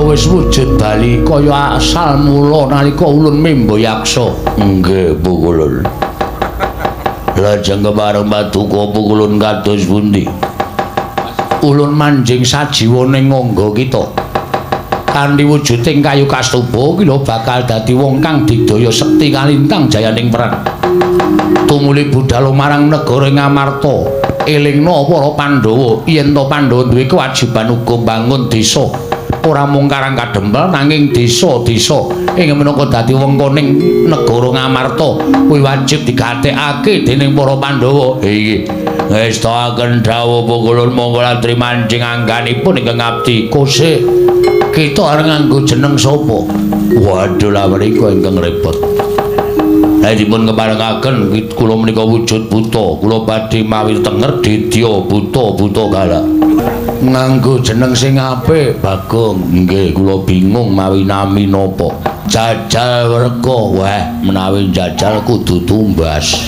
wis wujud bali kaya asal mula nalika ulun membo yaksa. Nggih, Pukulun. Lajeng kepareng paduka Pukulun kados pundi? Ulun manjing sajiwa ning ngangga kita. Kanthi wujuding kayu kastuba ki lho bakal dadi wong kang digdaya sekti kalintang jayaning perang. Tumuli budhal marang negara Ngamarta. Elingna para Pandhawa yen to Pandhawa duwe kewajiban uga mbangun desa. Ora mung Karang Kadempel nanging desa-desa ing minangka dadi wengkoning negara Ngamarta kuwi wajib digatekake dening para Pandhawa. Iki ngestakaken dawuh Pukulun, monggo latri manjing angganipun ingkang abdi. Kose kita arep nganggo jeneng sapa? Waduh, lha menika ingkang repot. Lah dipun keparengaken kula menika wujud buta, kula badhe mawi tenger didya buta-buta galak. Nganggo jeneng sing apik, Bagong. Nggih, kula bingung mawi nami napa. Jajal werka, weh menawi jajal kudu tumbas.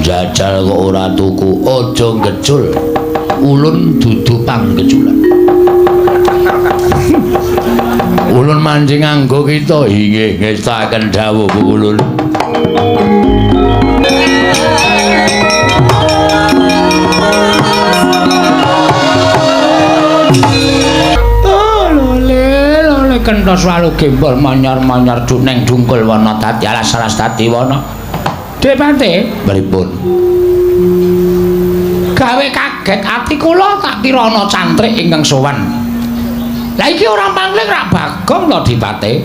Jajal kok ora tuku, aja ngecul. Ulun dudu panggeculan. Ulun manjing nganggo kita. Inggih, ngestakaken dawuh Ulun. Oh, lole, lole kentos walu gembol manyar-manyar duneng dungkul wana dadi alas-alas dadi wana. Depate pripun? Gawe kaget ati kula, tak kira ana cantrik ingkang sowan. Lah iki ora pangling rak Bagong to, Dipate?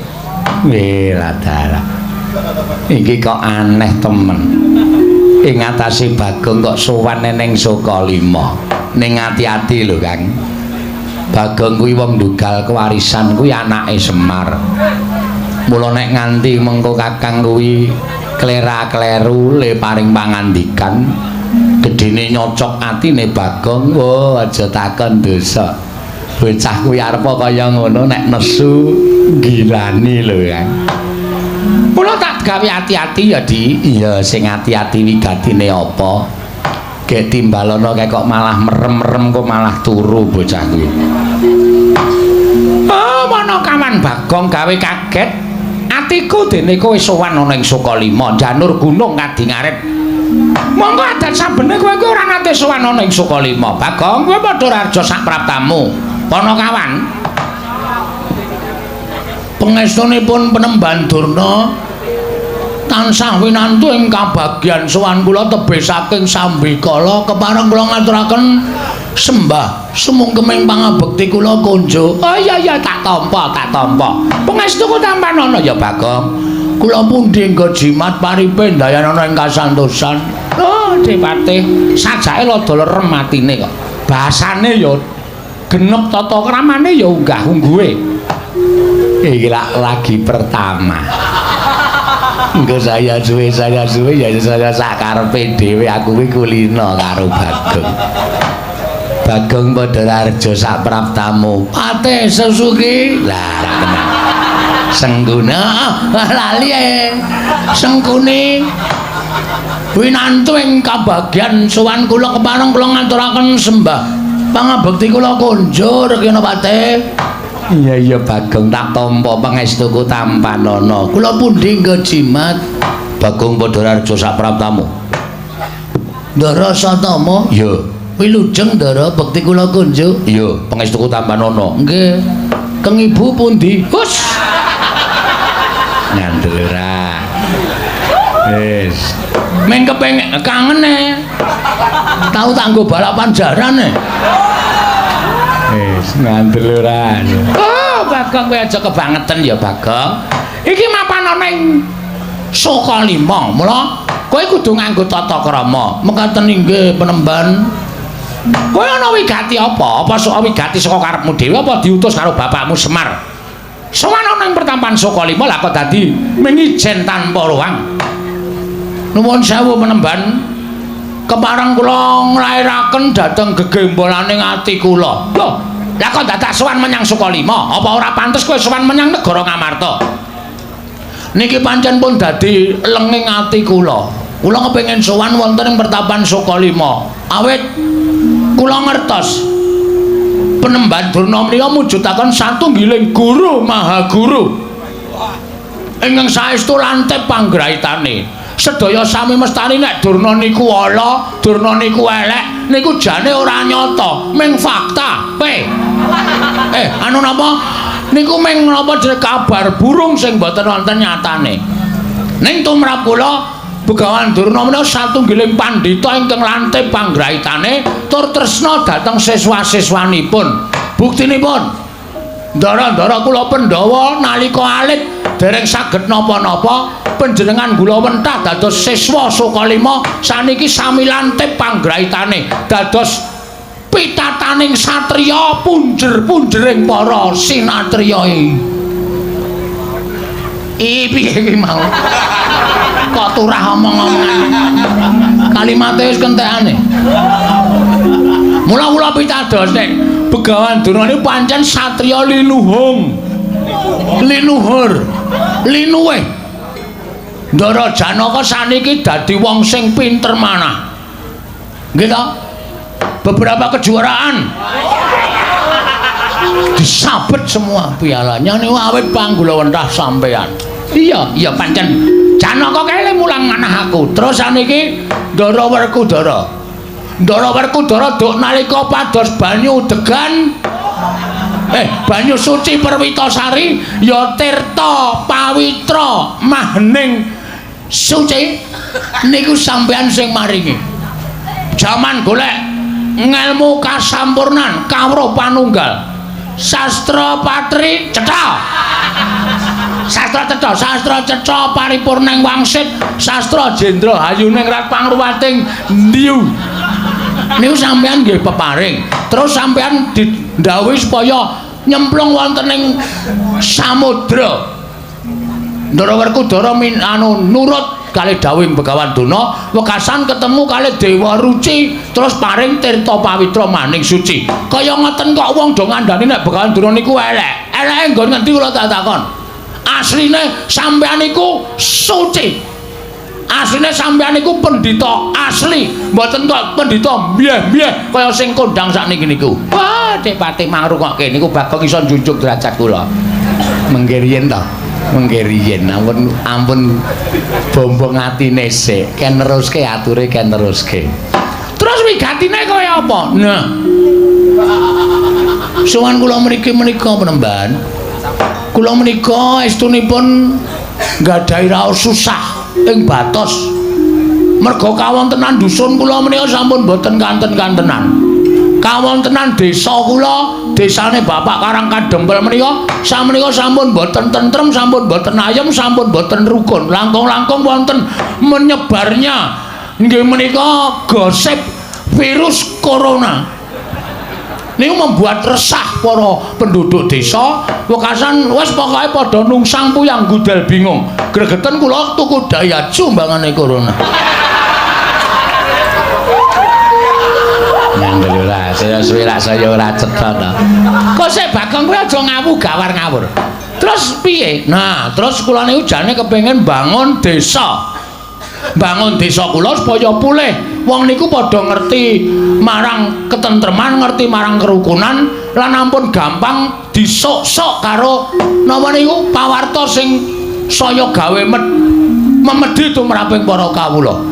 Nggih, ladalah. Iki kok aneh temen. Ing atase Bagong kok sowan ning Sukalima. Ning ati-ati lho, Kang. Bagong kuwi wong ndugal kewarisan, kuwi anake Semar. Mula nek nganti mengko Kakang kuwi klera-kleru le paring pangandikan, gedene nyocok atine Bagong, wah aja takon dosa. Bocah kuwi arep kaya ngono nek nesu gilani lho, Kang. Mula tak gawe ati-ati ya, Di. Iya, sing ati-ati wigatine apa? Gek timbalono kae kok malah merem-merem kok malah turu bocah kuwi. Oh, mana kawan Bagong gawe kaget. Atiku dene kowe sowan ana ing Sukalima, janur gunung kadi ngarit. Monggo adat sabene kowe kuwi ora nate sowan ana ing Sukalima. Bagong, kowe padha raja sak praptamu. Panakawan. Pangestunipun Penemban Durna tansah winantu ing kabagyan sowan kula tebih saking sambikala kepareng kula ngaturaken sembah sumungkeming pangabekti kula konjo. Oh iya iya, tak tampa, tak tampa. Pangestuku tampanana ya, Bagong. Kula pundi nggo jimat paripe ndayanana ing kasantosan. Oh, Depate sajake rada lerem atine kok. Basane ya genep tata kramane ya unggah ungguhe. Iki lak lagi pertama. Engko saya suwe ya saya sakarepe dhewe, aku kuwi kulino karo Bagong. Bagong padha raja sak praptamu. Pate Susuki. Lah ra tenan. Sengguna lali e. Sengkuni winantu ing kabagyan sowan kula kepareng kula ngaturaken sembah pangabekti kula konjo Rekina Pate. Iya iya Bagong, tak tampa pangestuku tampanana. Kula pundi nggo jimat? Bagong padha raja sak praptamu. Ndara Satama? Iya. Wilujeng Ndara, bekti kula konjo. Iya, pangestuku tampanana. Nggih. Keng ibu pundi? Hus. Ngandel ora. Wis. Meng kepengin kangen e. Tau tak nggo balapan jaran e. Wis ngandel ora. Oh, Bagong kowe aja kebangetan ya, Bagong. Iki mapan ana ing Sukalima. Mula kowe kudu nganggo tata krama. Mekaten inggih Penemban. Kowe ana wigati apa? Apa sok wigati saka karepmu dhewe apa diutus karo bapakmu Semar? Sowan ana ing pertampan Sukalima lah kok dadi mengijen tanpa ruang. Nuwun sewu Penemban. Kepareng kula nglairaken dhateng gegembolaning ati kula. Lho, lah kok dadak sowan menyang Sukalima? Apa ora pantes kowe sowan menyang negara Ngamarta? Niki pancen pun dadi lenging ati kula. Kula kepengin sowan wonten ing pertapan Sukalima. Awit kula ngertos Penemban Durna menika mujudaken satunggiling guru maha guru. Ingkang saestu lantip panggraitane. Sedaya sami mestani nek Durna niku ala, Durna niku elek, niku jane ora nyata, ming fakta. Pe. Anu napa? Niku ming napa jenenge kabar burung sing mboten wonten nyatane. Ning tumrap kula Begawan Durna menika satunggiling pandhita ingkang lantip panggraitane tur tresna dhateng siswa-siswanipun. Buktinipun ndara-ndara kula Pandhawa nalika alit dereng saged napa-napa, panjenengan gula wentah dados siswa Sukalima saniki sami lantip panggraitane dados pitataning satriya punjer-punjering para sinatriya. Piye iki mau? Kok turah omong-omongan. Kalimate wis kentekane. Mula kula pitados nek Begawan Durna niku pancen satriya linuhung. Linuhur. Linuwih. Ndara Janaka saniki dadi wong sing pinter manah. Nggih to? Beberapa kejuaraan disabet semua pialanya niku awit panggulawentah sampean. Iya, iya pancen Janaka kae mulang manah aku. Terus saniki Ndara Werkudara. Ndara Werkudara duk nalika pados banyu degan banyu suci Perwitasari ya tirta pawitra mahning suci niku sampean sing maringi. Jaman golek ngelmu kasampurnan kawruh panunggal. Sastra patri cetha. Sastra cetha, sastra cetha paripurning wangsit, sastra jendra hayuning rat pangruwating ndiyu. Niku sampean nggih peparing. Terus sampean didhawuhi supaya nyemplung wonten ing samudra. Ndara Werkudara anu nurut kalih dawuhing Begawan Durna, wekasan ketemu kalih Dewa Ruci, terus paring tirta pawitra maning suci. Kaya ngoten kok wong do ngandani nek Begawan Durna niku elek. Eleke nggon ngendi kula tak takon. Asline sampean niku suci. Asline sampean niku pendhita asli, mboten kok pendhita mbyeh-mbyeh kaya sing kondang sakniki niku. Wah, Dik Patih mangrungokke niku Bagong iso njunjung derajat kula. Mengke riyen to. Mengke riyen ampun ampun bombong atine sik, ken neruske ature ken neruske. Terus wigatine kaya apa? Nah. Sowan kula mriki menika penemban. Kula menika estunipun nggadahi raos susah ing batos. Merga kawontenan dusun kula menika sampun boten kanten-kantenan. Kawontenan desa kula, desane Bapak Karang Kadempel menika samenika sampun boten tentrem, sampun boten ayem, sampun boten rukun. Langkung-langkung wonten menyebarnya nggih menika gosip virus corona. Niku membuat resah para penduduk desa, wekasan wis pokoke padha nungsang puyang gudel bingung. Gregeten kula tuku Daihatsu mbangane corona. Ngandel ora, saya suwe ra saya ora cetha to. Kok sik Bagong kuwi aja ngawu gawar ngawur. Terus piye? Nah, terus kula niku jane kepengin bangun desa. Bangun desa kula supaya pulih. Wong niku padha ngerti marang ketentreman, ngerti marang kerukunan, lan ampun gampang disok-sok karo napa niku pawarta sing saya gawe memedhi tumraping para kawula.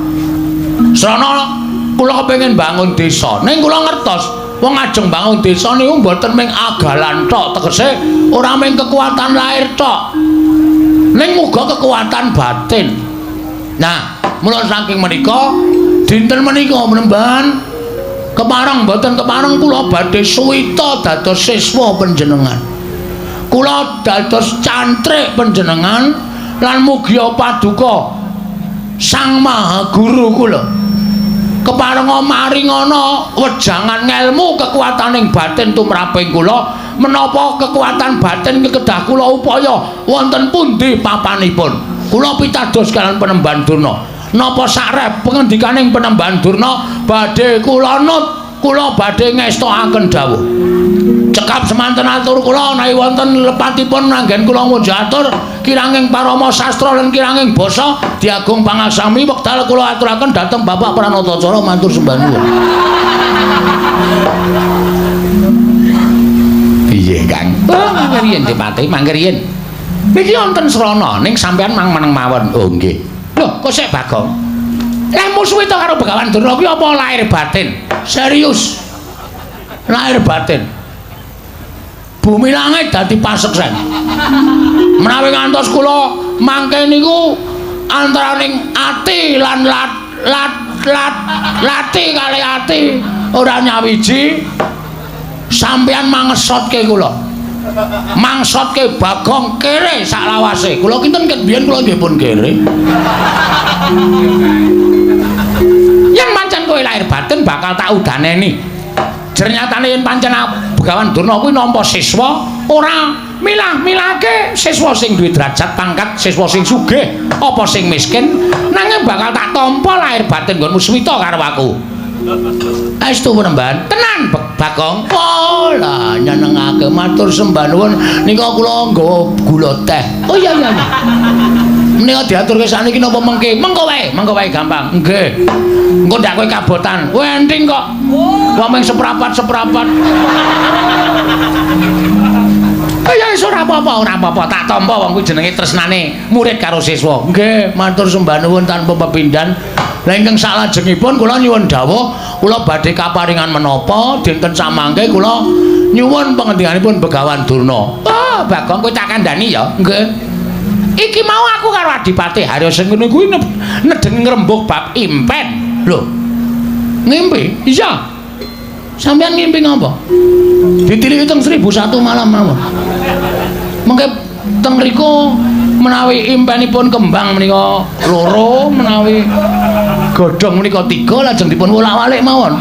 Srana kula kepengin bangun desa. Ning kula ngertos wong ajeng bangun desa niku mboten ming agalan tok, tegese ora ming kekuatan lahir tok. Ning uga kekuatan batin. Nah, mula saking menika dinten menika menemban kepareng mboten kepareng kula badhe suwita dados siswa panjenengan. Kula dados cantrik panjenengan lan mugia paduka Sang Maha Guru kula. Keparenga maringana wejangan ngelmu kekuataning batin tumraping kula, menapa kekuatan batin kedah kula upaya wonten pundi papanipun. Kula pitados kalian Penemban Durna. Napa sakrep pengendikaning Penemban Durna badhe kula nut, kula badhe ngestokaken dawuh. Cekap semanten atur kula menawi wonten lepatipun anggen kula ngunjuk atur kiranging parama sastra lan kiranging basa diagung pangaksami wekdal kula aturaken dhateng Bapak Pranatacara matur sembah nuwun. yen Dipati, mangke riyin. Niki wonten srana ning sampean mang meneng mawon. Oh nggih. Lho, kok sik Bagong? Lah musuhe to karo Begawan Durna kuwi apa lahir batin? Serius. Lahir batin. Bumi langit dadi paseksen. Menawi ngantos kula mangke niku antaraning ati lan lat lat lat lati kali ati ora nyawiji, sampeyan mangesotke kula. Mangsotke Bagong kere saklawase. Kula kinten ket biyen kula nggih pun kere. Yen pancen kowe lahir batin bakal tak udaneni. Jernyatane yen pancen Begawan Durna kuwi nampa siswa ora milah-milahke siswa sing duwe derajat pangkat, siswa sing sugih apa sing miskin, nanging bakal tak tampa lahir batin nggonmu suwita karo aku. Estu penemban? Tenan Bagong. Oh lah nyenengake, matur sembah nuwun. Nika kula nggawa gula teh. Oh iya iya iya. Menika diaturke sakniki napa mengke? Mengko wae, mengko wae gampang. Nggih. Engko ndak kowe kabotan. Kowe enting kok. Wong mung seprapat-seprapat. Ya wis ora apa-apa, ora apa-apa. Tak tampa wong kuwi jenenge tresnane murid karo siswa. Nggih, matur sembah nuwun tanpa pepindhan. Lah ingkang salajengipun kula nyuwun dawuh, kula badhe kaparingan menapa dinten samangke kula nyuwun pangendikaanipun Begawan Durna. Oh, Bagong kowe tak kandhani ya. Nggih. Iki mau aku karo Adipati Harya Sengkuni kuwi nedeng ngrembug bab impen. Lho. Ngimpi? Iya. Sampeyan ngimpi ngapa? Ditiliki teng 1001 malam mawon. Mengke teng mriku menawi impenipun kembang menika loro, menawi godhong menika 3, lajeng dipun wolak-walik mawon.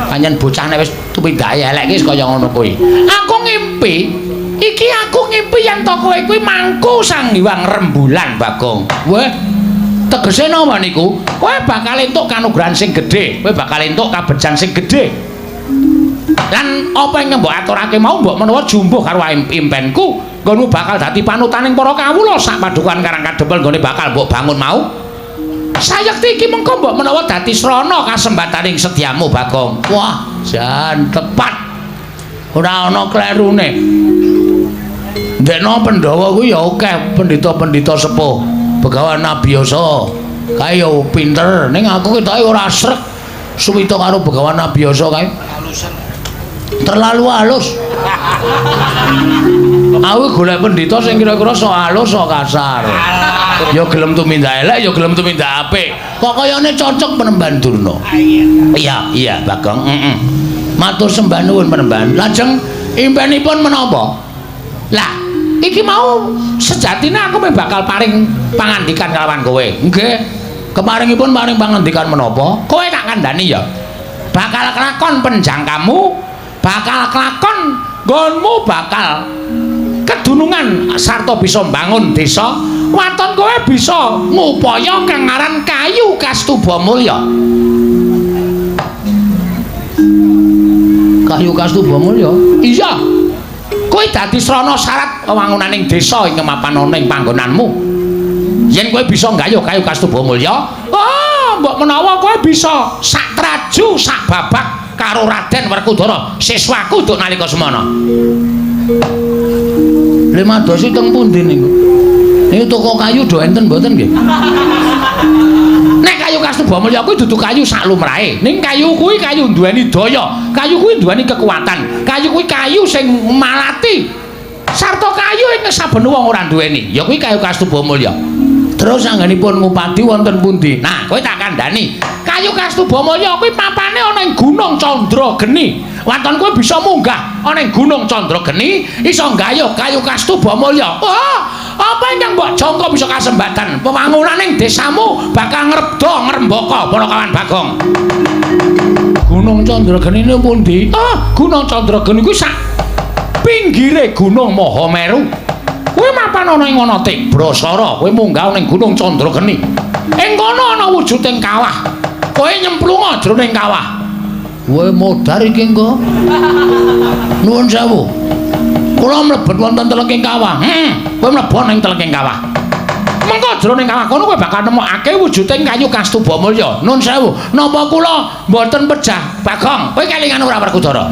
Pancen bocah nek wis tumindake elek iki kaya ngono kuwi. Aku ngimpi, iki aku ngimpi yen to kowe kuwi mangku Sang Hyang Rembulan, Bagong. Weh, tegese napa niku? Kowe bakal entuk kanugrahan sing gedhe, kowe bakal entuk kabejan sing gedhe. Lan apa ingkang mbok aturake mau mbok menawa jumbuh karo impenku, nggonmu bakal dadi panutaning para kawula sak padukuhan Karang Kadempel nggone bakal mbok bangun mau. Sayekti iki mengko mbok menawa dadi srana kasembataning sedyamu, Bagong. Wah, jan tepat. Ora ana klerune. Ndekno Pandhawa kuwi ya akeh pendhita-pendhita sepuh. Begawan Abiyasa kae ya pinter, ning aku ketoke ora srek suwita karo Begawan Abiyasa kae. Terlalu halus. Aku golek pendhita sing kira-kira sok halus sok kasar. Ya gelem tumindak elek, ya gelem tumindak apik. Kok kayane cocok penemban Durna. Iya, iya Bagong. Heeh. Matur sembah nuwun penemban. Lajeng impenipun menapa? Lah, iki mau sejatine aku meh bakal paring pangandikan kalawan kowe. Nggih. Keparingipun paring pangandikan menapa? Kowe tak kandhani ya. Bakal kelakon penjangkamu, bakal kelakon nggonmu bakal kedunungan sarta bisa mbangun desa. Waton kowe bisa ngupaya kang aran kayu Kastuba Mulya. Kayu Kastuba Mulya? Iya. Kowe dadi srana syarat wewangunaning desa ing mapan ana ing panggonanmu. Yen kowe bisa nggayuh kayu Kastuba Mulya, oh, mbok menawa kowe bisa sak traju sak babak karo Raden Werkudara, siswaku duk nalika semana. Limadosi teng pundi niku? Niku toko kayu do enten mboten nggih? Nek kayu Kastuba Mulya kuwi dudu kayu sak lumrahe. Ning kayu kuwi kayu duweni daya, kayu kuwi duweni kekuatan, kayu kuwi kayu sing malati. Sarta kayu ing saben wong ora duweni, ya kuwi kayu Kastuba Mulya. Terus anggenipun ngupadi wonten pundi? Nah, kowe tak kandhani. Kayu Kastuba Mulya kuwi papane ana ing Gunung Candrageni. Waton kowe bisa munggah ana ing Gunung Candrageni, iso nggayuh kayu Kastuba Mulya. Wah, apa ingkang mbok jangka bisa kasembatan? Wewangunaning desamu bakal ngrebda ngrembaka para kawan Bagong. Gunung Candrageni niku pundi? Ah, Gunung Candrageni kuwi sak pinggire Gunung Mahameru. Kowe mapan ana ing ana Tibrasara, kowe munggah ning Gunung Candrageni. Ing kono ana wujuding kawah. Kowe nyemplunga jroning kawah. Kowe modar iki engko. Nuwun sewu. Kula mlebet wonten telenging kawah. Kowe mlebu ning telenging kawah. Mengko jroning kawah kono kowe bakal nemokake wujuding kayu Kastuba Mulya. Nuwun sewu. Napa kula mboten pejah, Bagong? Kowe kelingan ora Werkudara?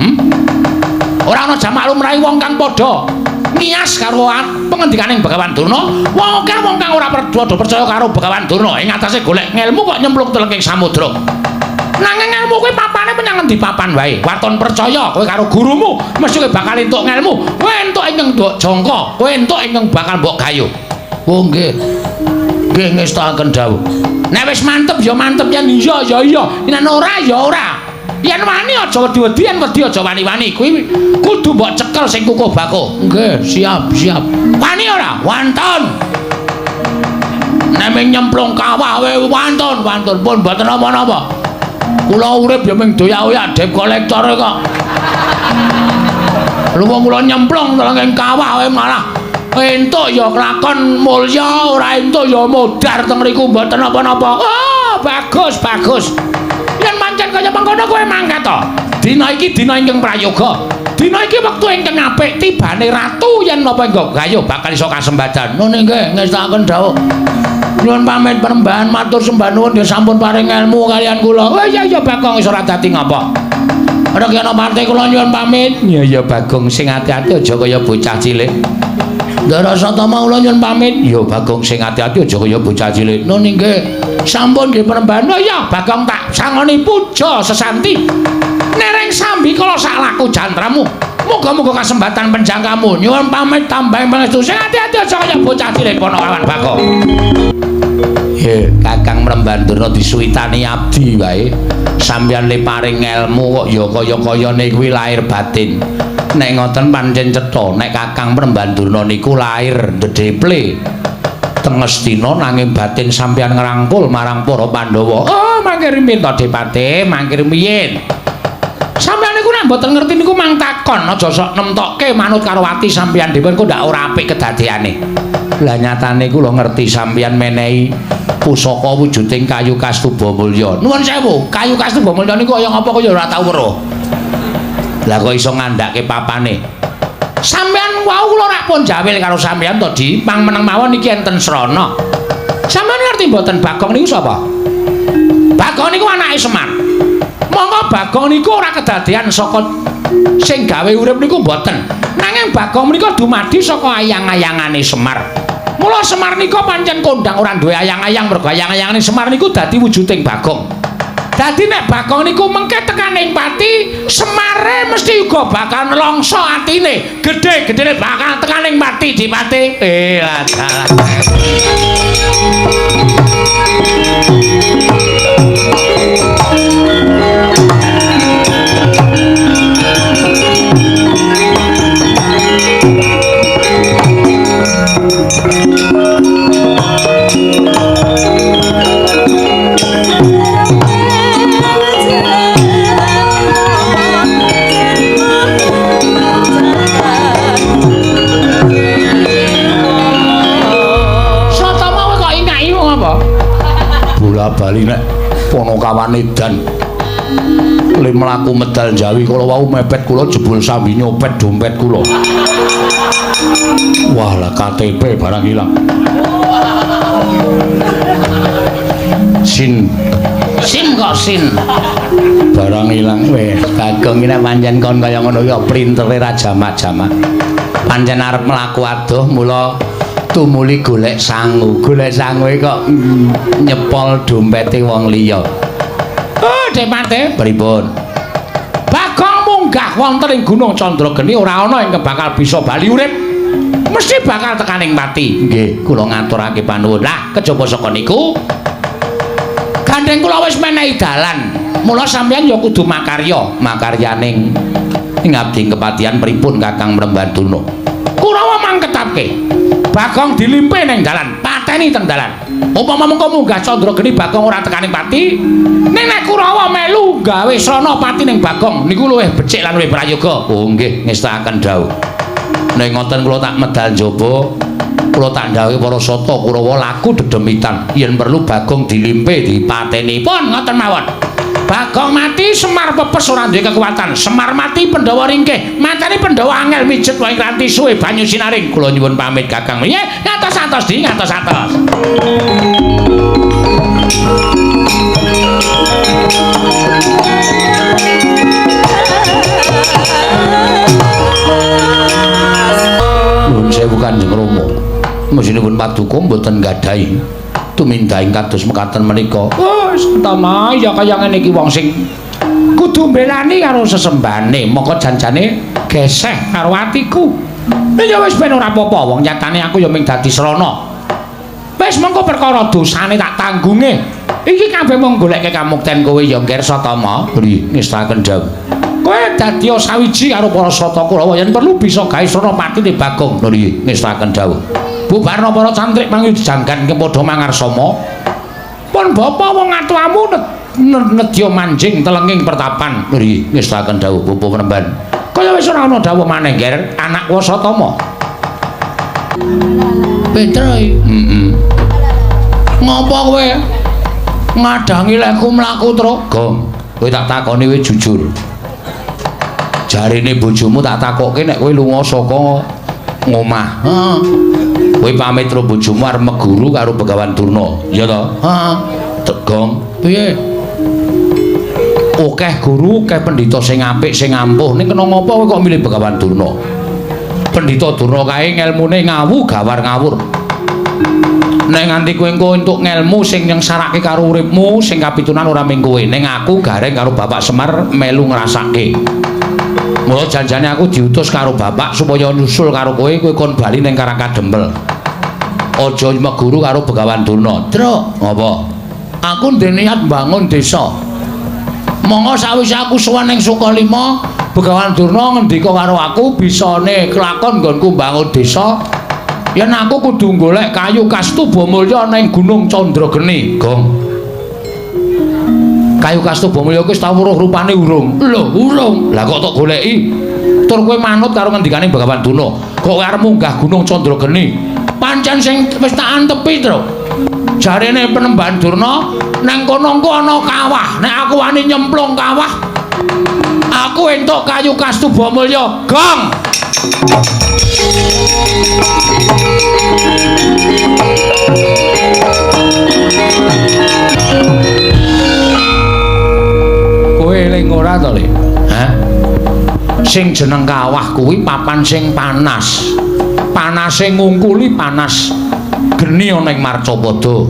Ora ana jamak lumrahe wong kang padha ngiyas karo pengendikaning Begawan Durna. Wong akeh wong kang ora padha percaya karo Begawan Durna ing atase golek ngelmu kok nyemplung telenging samudra. Nanging ngelmu kuwi papane menyang ngendi papan wae. Waton percaya kowe karo gurumu mesti kowe bakal entuk ngelmu. Kowe entuk ingkang mbok jangka, kowe entuk ingkang bakal mbok gayuh. Oh nggih. Nggih ngestakaken dawuh. Nek wis mantep ya mantep, yen iya ya iya, yen ora ya ora. Yen wani aja wedi-wedi, yen wedi aja wani-wani. Kuwi kudu mbok cekel sing kukuh bakuh. Nggih, siap, siap. Wani ora? Wantun. Nek ming nyemplung kawah wae wantun, wantun pun mboten napa-napa. Kula urip ya ming doyak-oyak debt collector kok. Luwung kula nyemplung teng kawah wae malah entuk ya kelakon mulya, ora entuk ya modar teng mriku mboten napa-napa. Oh, bagus, bagus. Yen pancen kaya mengkono kowe mangkat to. Dina iki dina ingkang prayoga. Dina iki wektu ingkang apik tibane ratu yen napa engko gayuh bakal iso kasembadan. Nun nggih ngestakaken dawuh. Nyuwun pamit perembahan matur sembah nuwun ya sampun paring ilmu kalian kula. Oh iya iya Bagong wis ora dadi ngapa. Ora kena parte kula nyuwun pamit. Iya iya Bagong sing ati-ati aja kaya bocah cilik. Ndara Satama kula nyuwun pamit. Ya Bagong sing ati-ati aja kaya bocah cilik. Nun nggih. Sampun nggih perembahan. Oh iya Bagong tak sangoni puja sesanti. Nereng sambikala sak laku jantramu. Muga-muga kasembatan penjangkamu. Nyuwun pamit tambahing pangestu. Sing ati-ati aja kaya bocah cilik Ponokawan Bagong. He, Kakang Mremban Durna disuwitani abdi wae. Sampeyan le paring elmu kok ya kaya-kayane kuwi lahir batin. Nek ngoten pancen cetha nek Kakang Mremban Durna niku lahir ndedeple teng Ngastina nanging batin sampeyan ngrangkul marang para Pandhawa. Oh, mangke rumiyin to Depate, mangke rumiyin. Sampeyan niku nek mboten ngerti niku mang takon, aja sok nemtokke manut karo ati sampeyan dhewe kok ndak ora apik kedadeane. Lah nyatane kula ngerti sampeyan menehi pusaka wujuding kayu kastuba mulya. Nuwun sewu, kayu kastuba mulya niku kaya ngapa kaya ora tau weruh. Lah kok iso ngandhake papane? Sampeyan wau kula rak pun jawil karo sampeyan to, Di. Pang meneng mawon iki enten srana. Sampeyan ngerti mboten Bagong niku sapa? Bagong niku anake Semar. Monggo Bagong niku ora kedadean saka sing gawe urip niku mboten. Nanging Bagong menika dumadi saka ayang-ayangane Semar. Mula Semar nika pancen kondang ora duwe ayang-ayang mergo ayang-ayangane Semar niku dadi wujuding Bagong. Dadi nek Bagong niku mengke tekaning pati, Semare mesti uga bakal nelongso atine. Gedhe-gedhene bakal tekaning pati Dipati. Dalah. Bola-bali nek Ponokawan edan le mlaku medal Jawi kala wau mepet kula jebul sambi nyopet dompet kula. Wah lah KTP barang ilang. Sin sim kok sin barang ilang. Weh Bagong iki nek pancen kon kaya ngono ya printere ra jamak-jamak. Pancen arep mlaku adoh mula tumuli golek sangu. Golek sangu kok nyepol dompete wong liya. Oh, Depate, pripun? Bagong munggah wonten ing Gunung Candrageni ora ana ingkang bakal bisa bali urip. Mesti bakal tekaning pati. Nggih, kula ngaturake panuwun. Lah, kejaba saka niku gandeng kula wis menehi dalan. Mula sampeyan ya kudu makarya, makaryaning ing abdi kepatihan pripun Kakang Mremban Durna. Kurawa mangketapke. Bagong dilimpe ning dalan, pateni teng dalan. Upama mengko munggah Candrageni Bagong ora tekaning pati, ning nek Kurawa melu gawe srana pati ning Bagong niku luwih becik lan luwih prayoga. Oh nggih, ngestakaken dawuh. Nek ngoten kula tak medal njaba, kula tak ndhawuhi para sata Kurawa laku dedemitan yen perlu Bagong dilimpe dipateni. Pun ngoten mawon. Bagong mati Semar pepes ora duwe kekuatan. Semar mati Pandhawa ringkih. Mateni Pandhawa angel mijet wae kranti suwe banyu sinaring. Kula nyuwun pamit Kakang. Nggih, ngatos-atos Di, ngatos-atos. Gustinipun Paduka mboten nggadahi tumindahing kados mekaten menika. Oh, Satama ya kaya ngene iki wong sing kudu mbelani karo sesembane, mongko janjane geseh karo atiku. Ya wis ben ora apa-apa, wong nyatane aku ya mung dadi srana. Wis mengko perkara dosane tak tanggunge. Iki kabeh mung goleke kamukten kowe ya, Nger Satama. Nggih, ngestaken dawuh. Kowe dadi sawiji karo para Sata Kurawa yen perlu bisa gawe srana patine Bagong. Nggih, ngestaken dawuh. Bubarna para cantrik mangyu janggan padha mangarsama. Pun bapa wong atuamu nedya manjing telenging pertapan. Nggih, ngestaken dawuh Bapak Penemban. Kaya wis ora ana dawuh maneh, Nger, anak Wasatama. Petro. Heeh. Ngopo kowe ngadangi lekku mlaku, Truk? Gong, kowe tak takoni kowe jujur. Jarine bojomu tak takokke nek kowe lunga saka ngomah. Heeh. Kowe pamit karo bojomu arep meguru karo Begawan Durna, ya to? Heeh. Gong, piye? Akeh guru, akeh pendhita sing apik, sing ampuh, ning kena ngopo kowe kok milih Begawan Durna? Pendhita Durna kae ngelmune ngawu gawar ngawur. Nek nganti kowe engko entuk ngelmu sing nyengsarake karo uripmu, sing kapitunan ora mung kowe, ning aku gareng karo Bapak Semar melu ngrasake. Mula janjane aku diutus karo bapak supaya nyusul karo kowe, kowe kon bali ning Karang Kadempel. Aja meguru karo Begawan Durna. Truk, ngopo? Aku ndek niat mbangun desa. Monggo sawise aku sowan ning Sukalima, Begawan Durna ngendika karo aku bisane kelakon nggonku mbangun desa. Yen aku kudu golek kayu kastuba mulya ning Gunung Candrageni. Gong. Kayu kastuba mulya kuwi wis tau weruh rupane urung? Lho, urung. Lah kok tok goleki? Tur kowe manut karo ngendikane Begawan Durna. Kok kowe arep munggah Gunung Candrageni? Pancen sing wis tak antepi, Truk. Jarene Penemban Durna nang kono engko ana kawah. Nek aku wani nyemplung kawah, aku entuk kayu kastuba mulya. Gong. Kowe eling ora to, Le? Hah? Sing jeneng kawah kuwi papan sing panas. Panase ngungkuli panas geni ana ing Marcapada.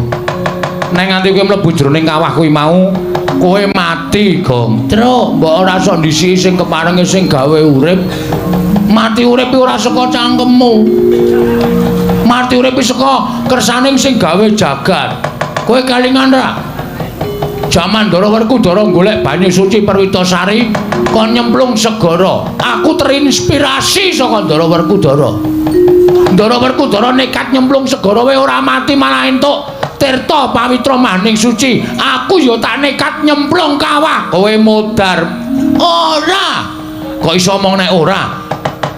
Nek nganti kowe mlebu jroning kawah kuwi mau, kowe mati, Gong. Truk, mbok ora sok ndhisiki sing keparenge sing gawe urip. Mati urip ora saka cangkemmu. Mati urip saka kersaning sing gawe jagat. Kowe kelingan ra? Jaman Ndara Werkudara golek banyu suci Perwitasari kon nyemplung segara. Aku terinspirasi saka Ndara Werkudara. Ndara Werkudara nekat nyemplung segara wae ora mati malah entuk tirta pawitra maning suci. Aku ya tak nekat nyemplung kawah. Kowe modar. Ora. Kok iso omong nek ora?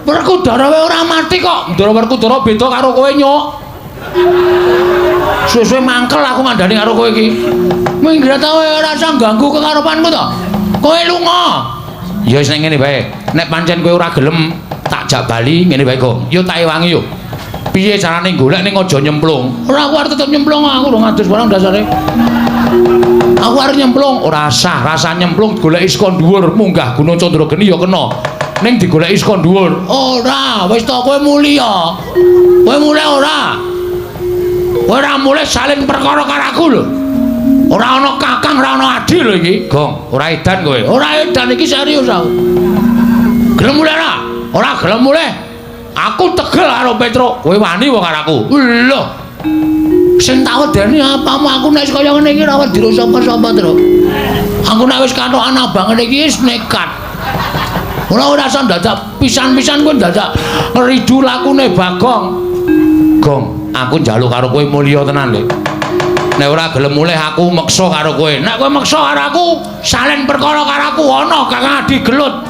Werkudara wae ora mati kok. Ndara Werkudara beda karo kowe, Nyuk. Suwe-suwe mangkel aku ngandani karo kowe iki. Minggir ta kowe ora usah ganggu kekarepanku to. Kowe lunga. Ya wis nek ngene wae. Nek pancen kowe ora gelem tak jak bali ngene wae kok. Yo tak ewangi yo. Piye carane golek ning aja nyemplung? Ora, aku arep tetep nyemplung, aku ora ngadus barang dasare. Aku arep nyemplung, ora sah, rasa nyemplung goleki saka dhuwur, munggah Gunung Candrageni ya kena. Ning digoleki saka dhuwur. Ora, wis to kowe mulya. Kowe mulih ora? Kowe ora mulih salin perkara karo aku lho. Ora ana kakang, ora ana adi lho iki. Gong, ora edan kowe. Ora edan iki serius aku. Gelem mulih ora? Ora gelem mulih. Aku tegel karo Petruk. Kowe wani wong karo aku. Lho. Sing tak wedeni apamu aku nek kaya ngene iki ora wedi sapa-sapa, Truk. Aku nek wis katokan abang ngene iki wis nekat. Ora ora usah dadak pisan-pisan kowe dadak ridu lakune Bagong. Gong, aku njaluk karo kowe mulya tenan, Lek. Nek ora gelem mulih aku meksa karo kowe. Nek kowe meksa karo aku, salen perkara karo aku ana Kakang Adi gelut.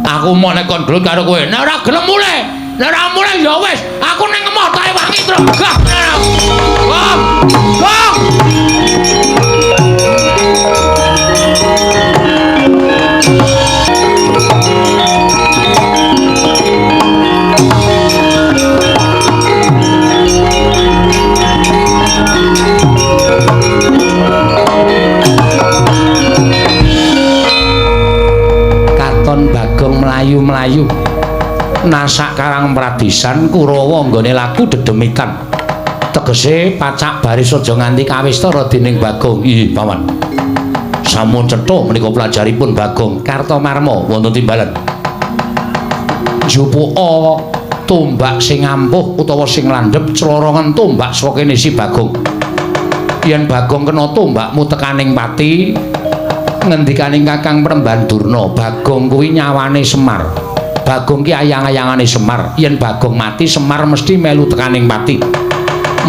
Aku mau nek kon gelut karo kowe. Nek ora gelem mulih, nek ora mulih ya wis, aku ning emoh tak ewangi truk. Gah. Gong. Gong. Katon Bagong mlayu-mlayu nasak Karang Pradisan Kurawa nggone laku dedemitan. Tegese pacak baris aja nganti kawistara dening Bagong. Ih, Paman. Sampun cetha menika pelajaripun Bagong Kartomarma wonten timbalan. Jupuka tombak sing ampuh utawa sing landhep clorongen tombak saka kene si Bagong. Yen Bagong kena tombakmu tekaning pati, ngendikaning Kakang Premban Durna, Bagong kuwi nyawane Semar. Bagong ki ayang-ayangane Semar. Yen Bagong mati, Semar mesti melu tekaning pati.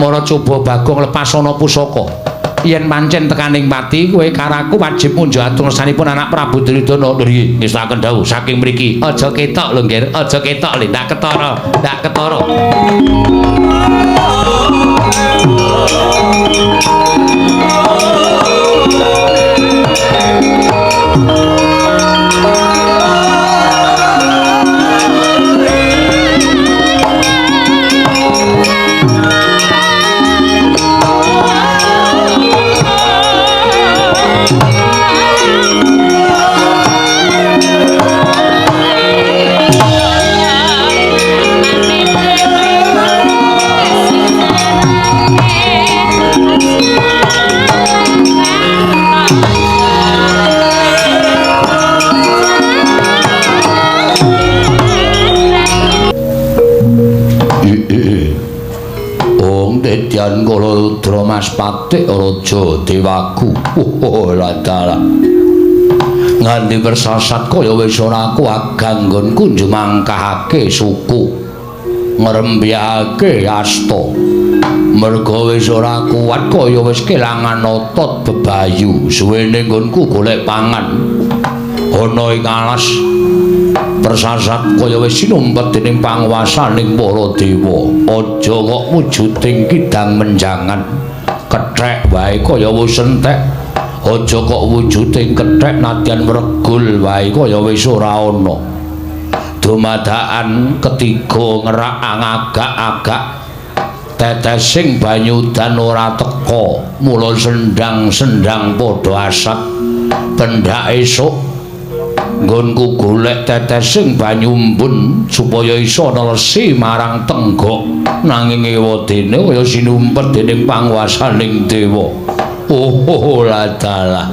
Mara coba Bagong lepas ana pusaka. Yen pancen tekaning pati, kowe karo aku wajib munjuk atur ngersanipun anak Prabu Duryudana. Lho nggih, ngestakaken dawuh saking mriki. Aja ketok lho, Nggir. Aja ketok lho, ndak ketara, ndak ketara. Dedyan Kaladra Mas Patik Raja Dewaku. Oh ladalah. Nganti persasat kaya wis ora kuat ganggonku njumangkahake suku. Ngrembyahake asta. Merga wis ora kuat kaya wis kelangan otot bebayu. Suwene nggonku golek pangan. Ana ing alas persasat kaya wis sinumpet dening panguwasaning para dewa. Aja kok wujuding kidang menjangan. Kethek wae kaya wis entek. Aja kok wujuding kethek nadyan wregul wae kaya wis ora ana. Dumadakan ketiga ngerak agak-agak tetesing banyu udan ora teka. Mula sendang-sendang padha asat. Pendak esuk nggonku golek tetesing banyu embun supaya iso nelesi marang tenggok, nanging ewadene kaya sinumpet dening panguwasaning dewa. Oh ladalah.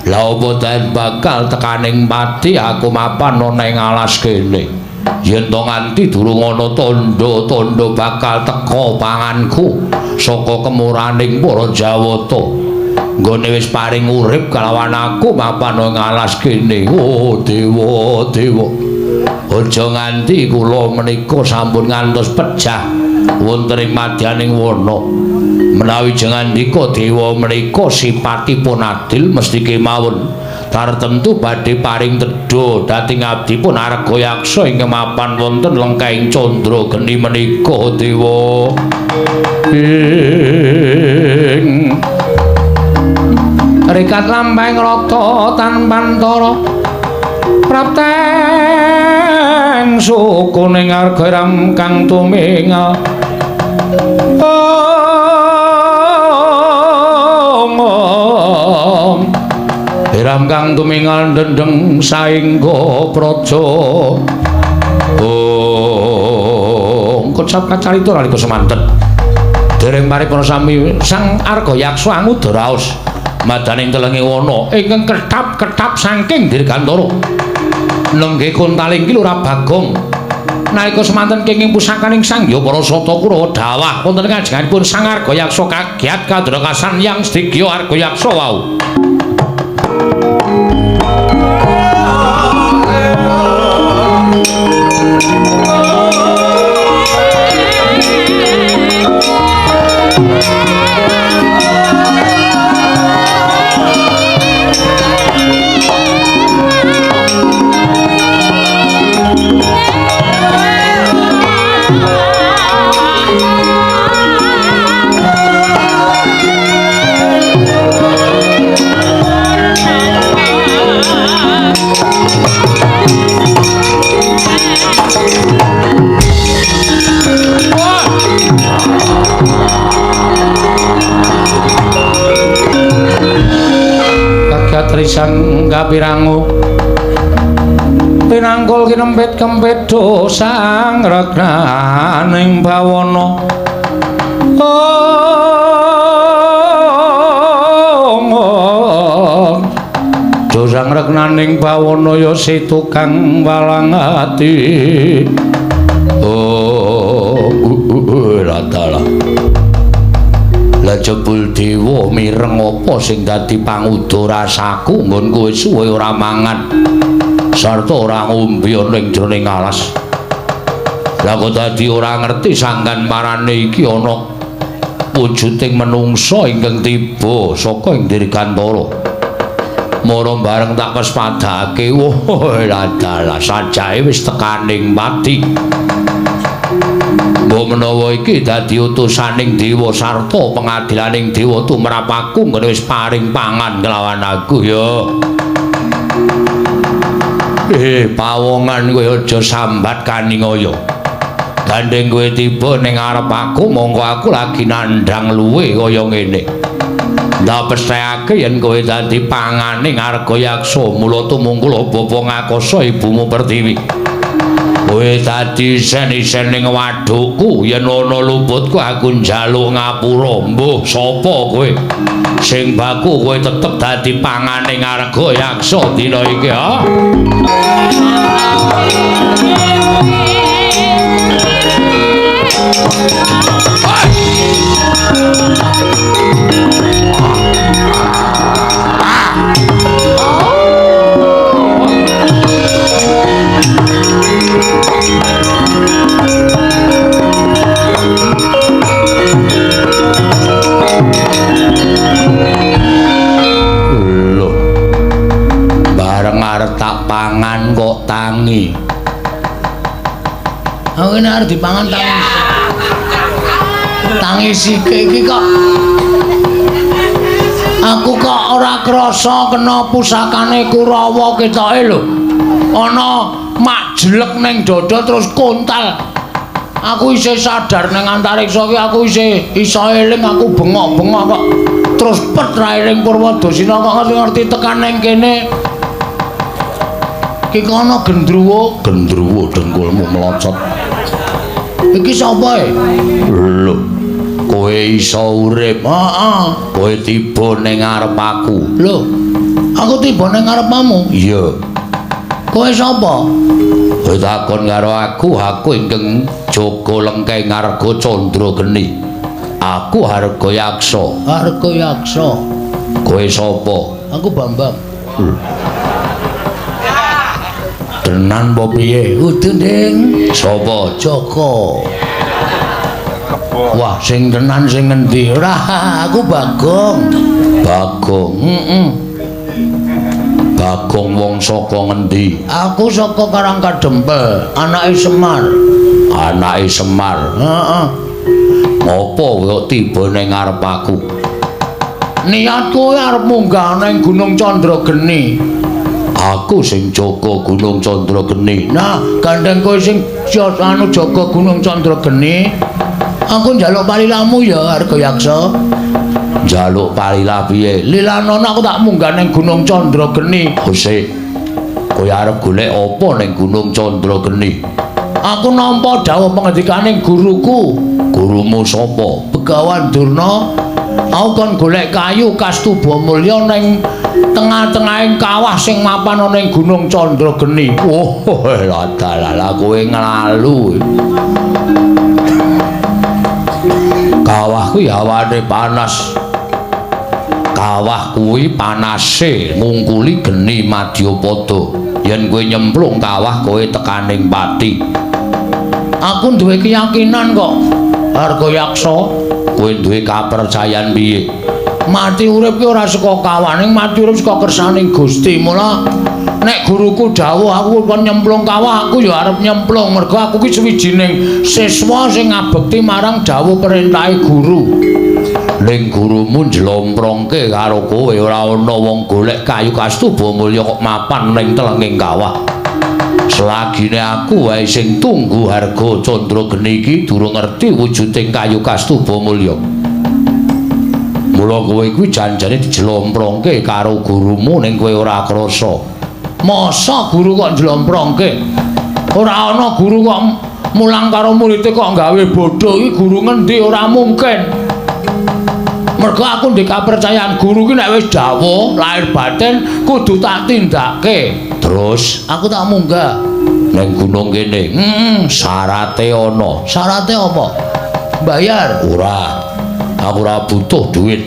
Lah apa den bakal tekaning pati aku mapan ana ing alas kene. Yen to nganti durung ana tandha-tandha bakal teka panganku saka kemuraning para Jawata. Nggone wis paring urip kalawan aku mapan ing alas kene. Oh dewa, dewa. Aja nganti kula menika sampun ngantos pejah wonten ing madyaning wana. Menawi jengandika dewa menika sipatipun adil mesti kemawon tartemtu badhe paring tedha dhateng abdipun Arga Yaksa ingkang mapan wonten lengkahing candra geni menika dewa. Ing rikat lampahing rata tanpantara prapteng sukuning arga ram kang tumingal. Om Ram kang tumingal dendeng saengga praja. Om kecap kacarita nalika semanten dereng paripurna sami Sang Arga Yaksa anguda raos madaning telenge wana ingkang ketap-ketap saking dirgantara. Nenggih kontaling ki Lurah Bagong. Nalika semanten kenging pusakaning Sang Hyang Parasata Kurawa dawah wonten kajenganipun Sang Arga Yaksa kagiat kadrakasan Yang Sdigya Arga Yaksa wau. Risang kapirangu pinangkul kinempit kempit sang regnaning bawana. Ong Josang reknaning bawana ya si tukang walang ati. Oh, ladalah. Lah jebul dewa mireng apa sing dadi panguda rasaku nggon kowe suwe ora mangan sarta ora ngombe ana ing jroning alas. Lah kok dadi ora ngerti sanggan marane iki ana wujuding menungsa ingkang tiba saka ing dirgantara. Mara bareng tak pespadake, wah ladalah sajae wis tekaning pati. Mbok menawa iki dadi utusaning dewa sarta pengadilaning dewa tumrap aku nggone wis paring pangan kelawan aku ya. Pawongan kowe aja sambat kaningaya. Gandeng kowe tiba ning ngarep aku mongko aku lagi nandhang luwe kaya ngene. Ndak pesthekake yen kowe dadi pangane Argayaksa mula tumungkul bapa ngakasa ibumu Pertiwi. Kowe dadi isen-isen ning wadukku yen ana luputku aku njaluk ngapura. Mbuh sapa kowe? Sing baku kowe tetep dadi pangane Argayaksa dina iki ha. Lho. Bareng arep tak pangan kok tangi. Aku ini arep dipangan tangi. Tangi sike iki kok. Aku kok ora krasa kena pusakane Kurawa ketoke lho. Ana mak jelek ning dada terus kontal. Aku isih sadar ning antariksa iki aku isih iso eling aku bengok-bengok kok. Terus pet ra eling Purwadasina kok ngerti-ngerti tekan ning kene. Iki ana gendruwo, gendruwo dengkulmu melocot. Iki sapa e? Lho, kowe iso urip. Heeh. Kowe tiba ning ngarep aku. Lho, aku tiba ning ngarepmu? Iya. Kowe sapa? Kowe takon karo aku, aku ingkang jaga lengkeng Arga Candrageni. Aku Argayaksa. Argayaksa. Kowe sapa? Aku Bambang. Tenan apa piye? Kudu, Ding. Sapa? Joko. Wah, sing tenan sing ngendi? Ora, aku Bagong. Bagong. Heeh. Bagong wong saka ngendi? Aku saka Karangkadempel, anake Semar. Anake Semar. Heeh. Ngopo kok tiba ning ngarep aku? Niatku arep munggah ning Gunung Candrageni. Aku sing jaga Gunung Candrageni. Nah, gandeng kowe sing anu jaga Gunung Candrageni, aku njaluk palilamu ya, Argayaksa. Njaluk palila piye? Lilanono aku tak munggah ning Gunung Candrageni. Sik. Kowe arep golek apa ning Gunung Candrageni? Aku nampa dawuh pengendikaning guruku. Gurumu sapa? Begawan Durna. Aku kon golek kayu Kastuba Mulya ning tengah-tengahing kawah sing mapan ana ing Gunung Candrageni. Oh, ladalah kowe nglalu. Kawah kuwi hawane panas. Kawah kuwi panase ngungkuli geni madyapada. Yen kowe nyemplung kawah kowe tekaning pati. Aku duwe keyakinan kok, Argayaksa. Kowe duwe kapercayan piye? Mati urip ki ora saka kawaning, mati urip saka kersaning Gusti. Mula nek guruku dawuh aku kon nyemplung kawah, aku ya arep nyemplung mergo aku ki sawijining siswa sing ngabekti marang dawuh perintahe guru. Ning gurumu njlomprongke karo kowe ora ana wong golek kayu Kastuba Mulya kok mapan ning telenging kawah. Selagine aku wae sing tunggu Harga Candrageni iki durung ngerti wujuding kayu Kastuba Mulya. Mula kowe kuwi janjane dijlomprongke karo gurumu ning kowe ora krasa. Masa guru kok njlomprongke? Ora ana guru kok Mulang karo muridé kok gawe bodho iki guru ngendi ora mungkin. Mergo aku ndek kapercayaan guru ki nek wis dawuh lahir batin kudu tak tindake. Terus aku tak munggah ning gunung kene. Syarate ana. Syarate apa? Bayar? Ora. Aku ora butuh duit.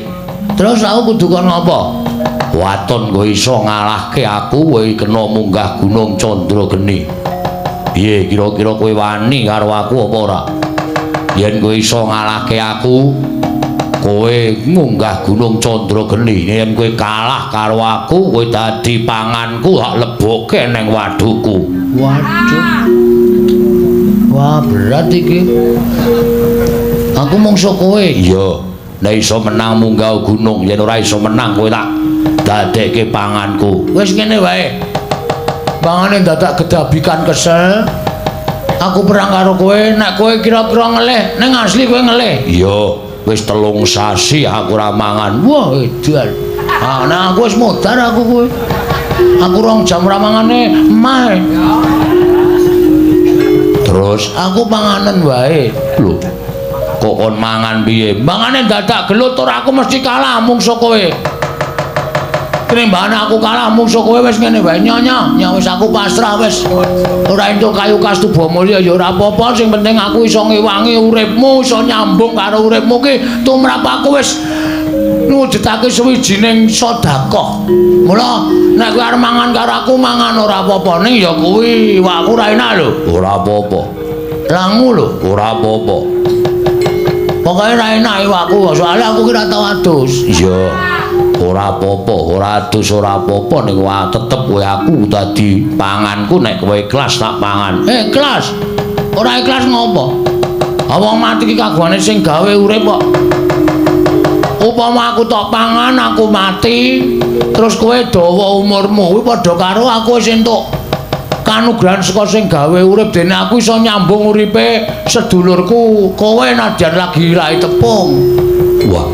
Terus aku kudu kon ngapa? Waton kowe iso ngalahke aku, kowe kena munggah Gunung Candrageni. Piye kira-kira kowe wani karo aku apa ora? Yen kowe iso ngalahke aku, kowe munggah Gunung Candrageni. Yen kowe kalah karo aku, kowe dadi panganku, hak lebokke ning wadhuku. Waduh. Wah, berat iki. Aku mungsuh kowe. Iya. Nek iso menang munggah gunung, yen ora iso menang kowe tak dadekke panganku. Wis ngene wae. Pangane dadak gedabikan kesel. Aku perang karo kowe, nek kowe kira-kira ngelih, ning asli kowe ngelih. Iya, wis 3 sasi aku ora mangan. Wah, edan. Ah, nek aku wis modar aku kowe. Aku 2 jam ora mangane emah. Terus aku panganen wae. Lho, kok kon mangan piye? Mangane dadak gelut ora aku mesti kalah mungsuh kowe. Tinimbangane aku kalah mungsuh kowe wis ngene wae nyonya, nya wis aku pasrah wis. Ora entuk kayu kastuba mulya ya ora apa-apa, sing penting aku iso ngewangi uripmu, iso nyambung karo uripmu ki tumrap aku wis ngwujudake suwijining sedekah. Mula nek kowe arep mangan karo aku mangan ora apa-apa, ning ya kuwi iwakku ora enak lho. Ora apa-apa. Langu lho, ora apa-apa. Pokoke ora enak iwakku, soalnya aku ki ora tau adus. Iya. Ora apa-apa, ora adus ora apa-apa ning wae tetep kowe aku dadi panganku nek kowe ikhlas tak pangan. Ikhlas. Ora ikhlas ngopo? Wong mati ki kagungane sing gawe urip kok. Upama aku tok pangan aku mati, terus kowe dawa umurmu kuwi padha karo aku wis entuk kanugrahan saka sing gawe urip, dene aku iso nyambung uripe sedulurku kowe nadyan lagi rai tepung. Wah.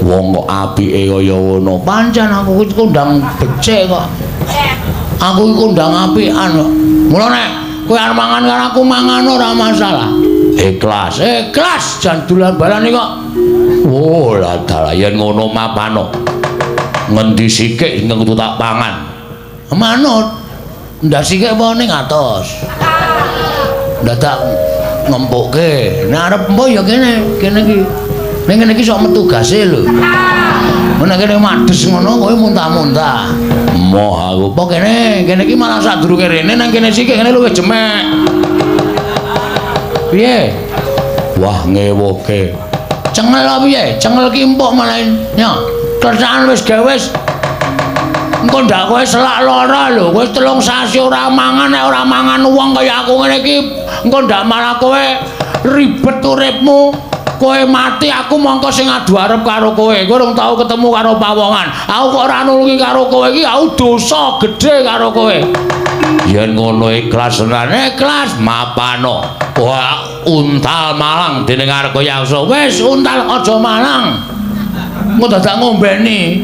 Wong kok apike kaya ngono. Pancen aku iki kondang becik kok. Aku iki kondang apikan kok. Mula nek kowe arep mangan karo aku mangan ora masalah. Ikhlas, ikhlas jan dolan balane kok. Oh, lah dalah yen ngono mapano. Ngendi sikik sing kudu tak pangan? Manut. Ndak sikik apa ning atos. Dadak ngempukke. Nek arep empo ya kene, kene iki. Ning kene iki sok metu gase lho. Nek kene mades ngono kowe muntah-muntah. Moh aku. Apa kene? Kene iki malah sadurunge rene nang kene sikik kene luwih jemek. Piye? Wah ngewuhke. Cengel apa piye? Cengel ki empuk malah. Nyo, kerjaan wis gawe wis. Engko ndak kowe selak lara lho, kowe 3 sasi ora mangan, nek ora mangan wong kaya aku ngene iki, engko ndak malah kowe ribet uripmu. Kowe mati aku mongko sing adu arep karo kowe. Kowe urung tau ketemu karo pawongan. Aku kok ora nulungi karo kowe iki, aku dosa gedhe karo kowe. Yen ngono ikhlas tenan, ikhlas mapano. Wah, untal malang dening Argayaksa. Wis untal aja malang. Engko dadak ngombeni.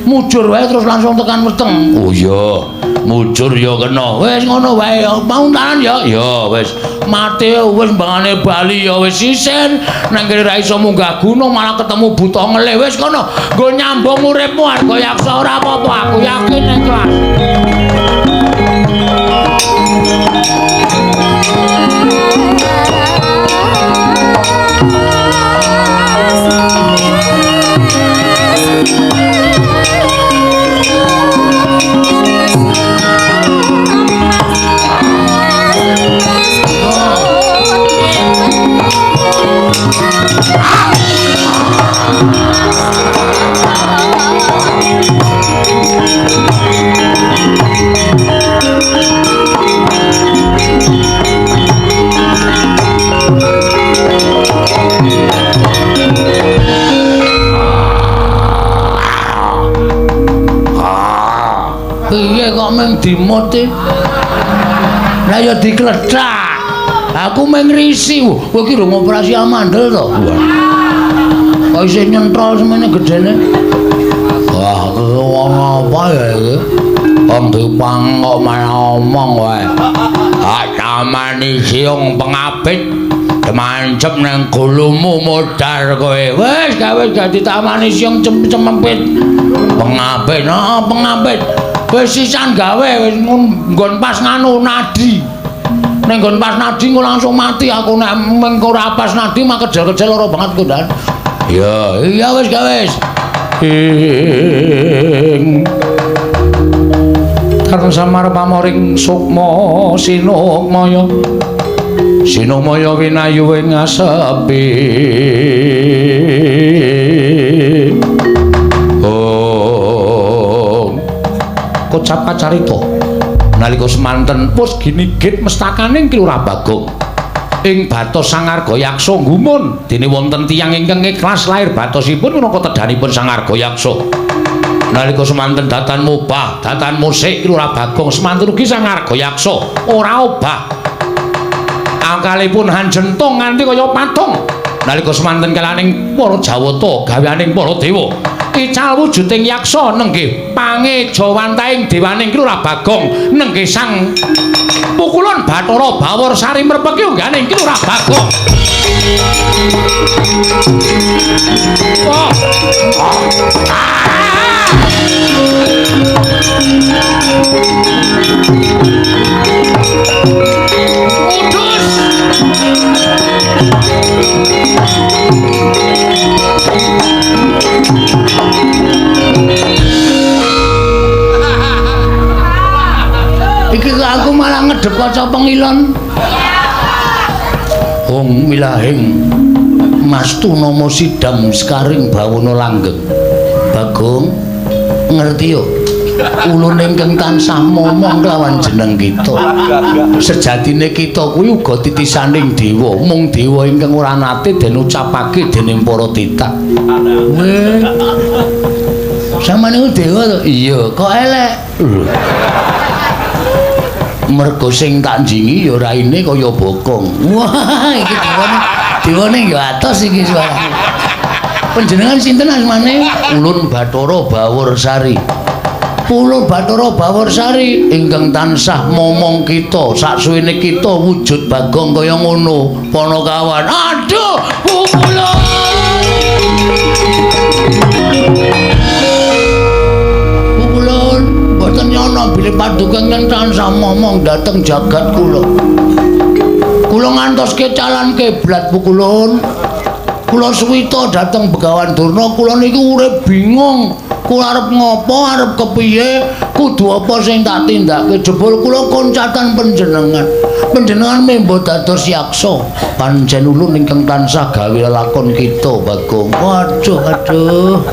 Mujur wae terus langsung tekan weteng. Oh iya, mujur ya kena. Wis ngono wae ya, untalan ya. Ya wis. Mati wis mbangane bali ya wis isin. Nang kene ra iso munggah gunung malah ketemu buta ngelih. Wis kono, nggo nyambung uripmu Argayaksa ora apa-apa, aku yakin ikhlas. Piye kok mung dimut e? Lah ya diklethak. Aku mung ngrisi. Kowe iki rung operasi amandel to? Kok isih nyentrol semene gedene? Wah, wong apa ya iki? Wong dipang kok malah omong wae. Tamani siung pengapit mancep nang gulumu modar kowe. Wis gawe dadi tamani siung cempit. Pengapit, heeh pengapit. Wis sisan gawe wis nggon pas nganu nadi. Ning nggon pas nadi engko langsung mati aku nek mengko ora pas nadi mah kejel-kejel lara banget kok, Dan. Iya, iya wis gawe wis. Ing Karang samar pamoring sukma sinukmaya. Sinukmaya winayu ing asepi. Oh. Kocap kacarita nalika semanten pus ginigit mestakaning Ki Lurah Bagong. Ing batos Sang Argayaksa gumun dene wonten tiyang ingkang ikhlas lair batosipun minangka tedhanipun Sang Argayaksa. Nalika semanten datan mubah, datan musik Ki Lurah Bagong semanten ugi Sang Argayaksa ora obah. Angkalipun hanjentung nganti kaya patung. Nalika semanten kelaning para Jawata gaweaning para dewa. Ical wujuding yaksa nenggih pangejawantahing dewaning Ki Lurah Bagong nenggih sang pukulun Bathara Bawor Sari mrepeki ungganing Ki Lurah Bagong. Oh. Ah. Kudus. Iki kok aku malah ngedep kaca pengilon. Hong wilahing mastu nama sidam sekaring bawana langgeng. Bagong ngerti yo. Ulun ingkang tansah momong kelawan jeneng kita. Sejatine kita kuwi uga titisaning dewa, mung dewa ingkang ora nate den ucapake dening para titah. Weh. Sampeyan niku dewa to? Iya, kok elek. Mergo sing tak njingi ya raine kaya bokong. Wah, iki dewane, dewane ya atos iki suarane. Panjenengan sinten asmane? Ulun Bathara Bawor Sari. Ulun Bathara Bawor Sari ingkang tansah momong kita saksuwene kita wujud Bagong kaya ngono, Panakawan. Aduh, pukulun. Pukulun, mboten nyono bilih paduka ingkang tansah momong dhateng jagat kula. Kula ngantos kecalan kiblat pukulun. Kula suwita dhateng Begawan Durna, kula niku urip bingung. Kula arep ngopo, arep kepiye, kudu apa sing tak tindakake. Jebul kula koncatan panjenengan. Panjenengan membo dados yaksa. Pancen ulun ingkang tansah gawe lelakon kita, Bagong. Waduh, aduh.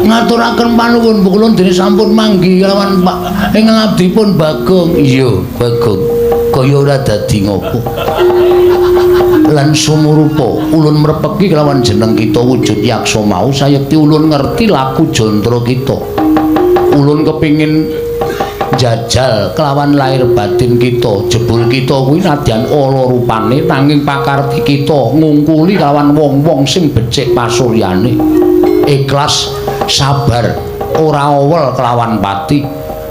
Ngaturaken panuwun pukulun dene sampun manggi kelawan Pak ingkang abdipun Bagong. Iya, Bagong. Kaya ora dadi ngopo. Lan sumurupa ulun mrepeki kelawan jeneng kita wujud yaksa mau sayekti ulun ngerti laku jantра kita. Ulun kepingin jajal kelawan lahir batin kita. Jebul kita kuwi nadyan ala rupane nanging pakarti kita ngungkuli kelawan wong-wong sing becik pasuryane. Ikhlas, sabar, ora owel kelawan pati.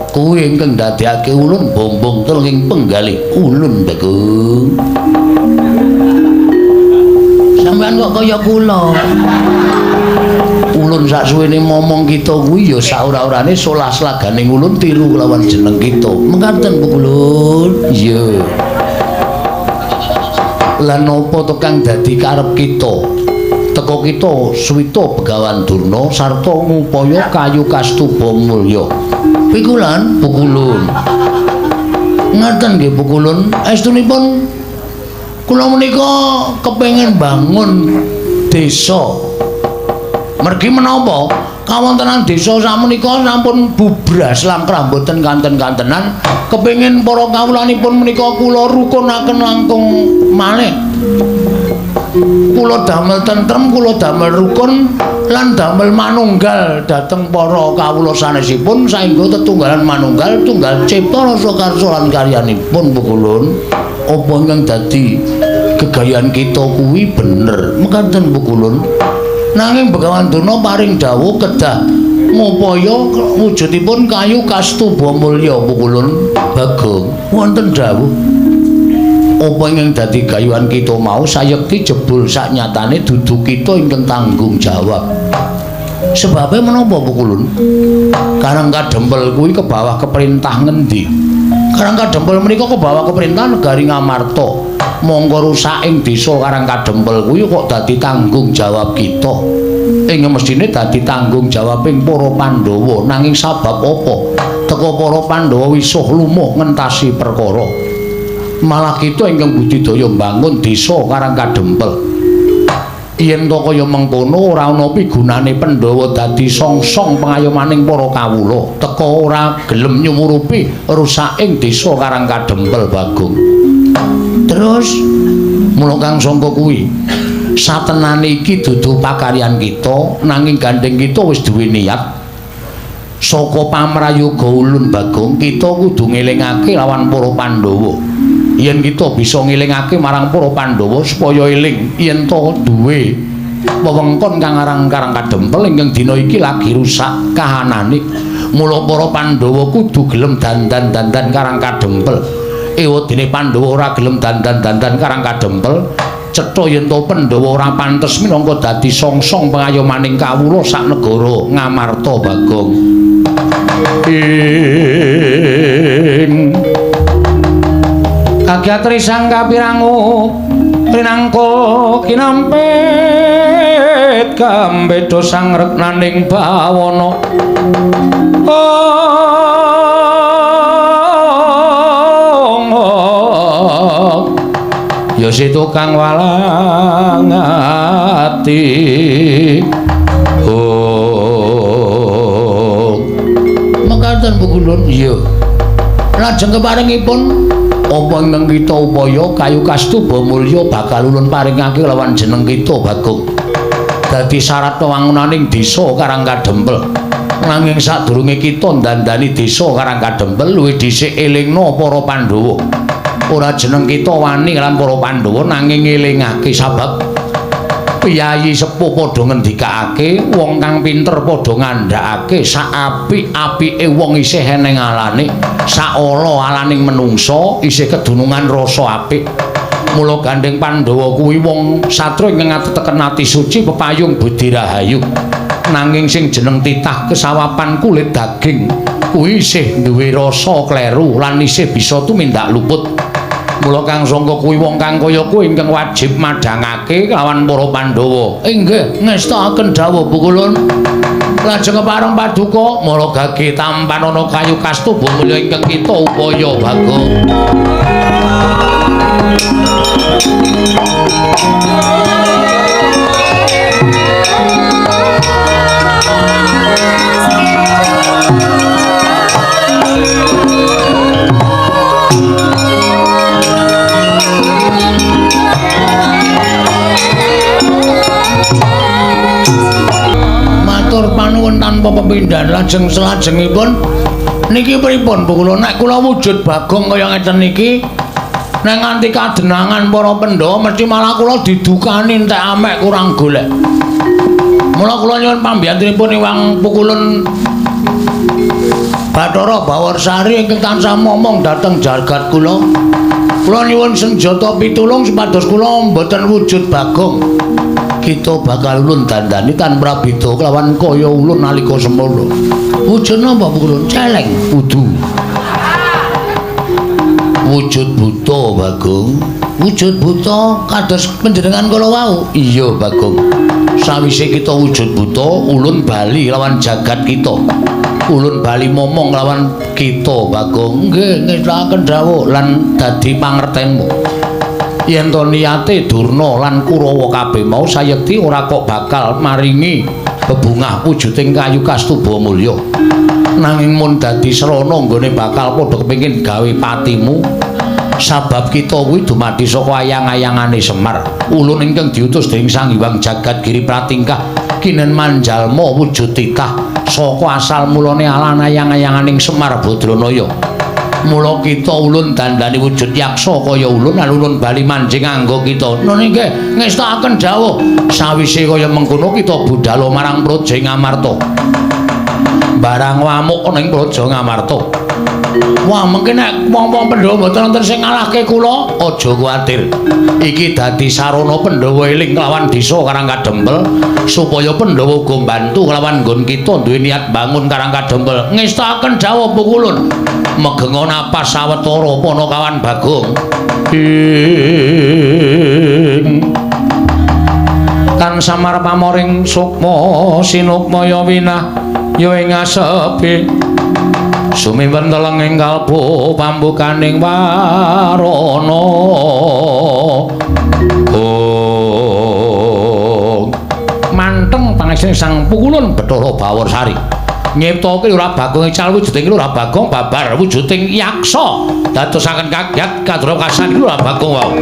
Kuwi ingkang ndadekake ulun bombong telung penggalih ulun Bagong. Sampeyan kok kaya kula. Ulun saksuwene momong kita kuwi ya saora-orane solah slaganing ulun tiru kelawan jeneng kita. Mekaten pukulun. Iya. Lan napa to kang dadi karep kita? Teka kita suwita Begawan Durna sarta ngupaya kayu kastuba mulya. Pikulan pukulun. Ngaten nggih pukulun. Estunipun kula menika kepengin bangun desa. Mergi menapa kawontenan desa sakmenika sampun bubras langkrah mboten kanten-kantenan. Kepengin para kawulanipun menika kula rukunaken langkung malih. Kula damel tentrem, kula damel rukun lan damel manunggal dhateng para kawula sanesipun saengga tetunggalan manunggal tunggal cipta rasa karsa lan karyanipun pukulun. Apa ingkang dadi gegayan kita kuwi bener mekaten pukulun. Nanging Begawan Durna paring dawuh kedah Ngupaya wujudipun kayu kastuba mulya pukulun Bagong. Wonten dawuh. Apa ingkang dadi gayuhan kita mau sayekti jebul saknyatane dudu kita ingkang tanggung jawab. Sebabe menapa pukulun? Karang Kadempel kuwi ke bawah keperintah ngendi? Karang Kadempel menika ke bawah keperintah negari Ngamarta. Mongko rusak ing desa Karang Kadempel kuwi kok dadi tanggung jawab kita. Ing mesthine dadi tanggung jawabing para Pandhawa. Nanging sabab apa? Teka para Pandhawa wisuh lumuh ngentasi perkara. Malah kita ingkang budidaya mbangun desa Karang Kadempel. Yen to kaya mengkono ora ana pigunane Pandhawa dadi songsong pengayomaning para kawula. Teka ora gelem nyumurupi rusaking desa Karang Kadempel Bagong. Terus mula kang sangka kuwi satenane iki dudu pakaryan kita, nanging gandeng kita wis duwe niat. Saka pamrayoga ulun Bagong, kita kudu ngelingake lawan para Pandhawa. Yen kita bisa ngelingake marang para Pandhawa supaya eling yen to duwe wewengkon kang aran Karang Kadempel ingkang dina iki lagi rusak kahanane. Mula para Pandhawa kudu gelem dandan-dandan Karang Kadempel. Ewadene Pandhawa ora gelem dandan-dandan Karang Kadempel, cetha yen to Pandhawa ora pantes minangka dadi songsong pengayomaning kawula sak negara Ngamarta Bagong. Ing kagyatri sang kapirangu prinangka kinampit kambeda sang reknaning bawana. Ya si tukang walang ati. Oh. Mekaten Pukulun? Iya. Lajeng keparengipun apa ingkang kita upaya kayu kastuba mulya bakal ulun paringake lawan jeneng kita Bagong. Dadi syarat wewangunaning desa Karang Kadempel. Nanging sadurunge kita ndandani desa Karang Kadempel luwih dhisik elingna para Pandhawa. Ora jeneng kita wani lan para Pandhawa nanging ngelingake sabab piyayi sepuh padha ngendikake, wong kang pinter padha ngandhakake sak apik-apike wong isih eneng alane, sak ala alaning menungsa isih kedunungan rasa apik. Mula gandeng Pandhawa kuwi wong satru ingkang ateteken ati suci pepayung budi rahayu. Nanging sing jeneng titah kesawapan kulit daging kuwi isih duwe rasa kleru lan isih bisa tumindak luput. Mula kang sangka kuwi wong kang kaya kuwi ingkang wajib madhangake lawan para Pandhawa. Inggih, ngestakaken dawuh Pukulun. Lajeng kepareng paduka mara gage tampanana kayu kastuba mulya ingkang kita upaya Bagong. Matur panuwun tanpa pepindhan. Lajeng selajengipun niki pripun Pukulun? Nek kula wujud Bagong kaya ngeten niki nek nganti kadenangan para Pandhawa mesti malah kula didukani entek amek kurang golek. Mula kula nyuwun pambiyantunipun Iwang Pukulun Bathara Bawarsari ingkang tansah momong dhateng jagat kula. Kula nyuwun senjata pitulung supados kula mboten wujud Bagong. Kita bakal ulun dandani tan prabeda kelawan kaya ulun nalika semono. Wujud napa Pukulun? Celeng kudu. Wujud buta Bagong. Wujud buta kados panjenengan kala wau. Iya Bagong. Sawise kita wujud buta, ulun bali lawan jagat kita. Ulun bali momong lawan kita Bagong. Nggih, ngestakaken dawuh lan dadi pangertenmu. Yen to niate Durna lan Kurawa kabeh mau sayekti ora kok bakal maringi bebungah wujuding kayu kastuba mulya. Nanging mun dadi srana nggone bakal padha kepengin gawe patimu. Sabab kita kuwi dumadi saka ayang-ayangane Semar. Ulun ingkang diutus dening Sang Hyang Jagat Giri Pratingkah kinen manjalma wujud titah saka asal mulane alan ayang-ayanganing Semar Badranaya. Mula kita ulun dandani wujud yaksa kaya ulun lan ulun bali manjing anggo kita. Nun inggih ngestakaken dawuh. Sawise kaya mengkono kita budhal marang Praja Ngamarta. Barang wamuk ana ing Praja Ngamarta. Wah, mengke nek wong-wong Pandhawa mboten wonten sing ngalahke kula, aja kuwatir. Iki dadi sarana Pandhawa eling kelawan desa Karang Kadempel supaya Pandhawa uga mbantu kelawan nggon kita duwe niat bangun Karang Kadempel. Ngestakaken dawuh Pukulun. Megenga napas sawetara Panakawan Bagong. Ing tan samar pamoring sukma sinukmaya winah ya ing asepi sumimpen teleng ing kalbu pambukaning warana. Oh, manteng pangesing Sang Pukulun Bathara Bawarsari nyiptake Lurah Bagong ical wujuding Lurah Bagong babar wujuding yaksa dadosaken kaget kadra kasan Lurah Bagong wau.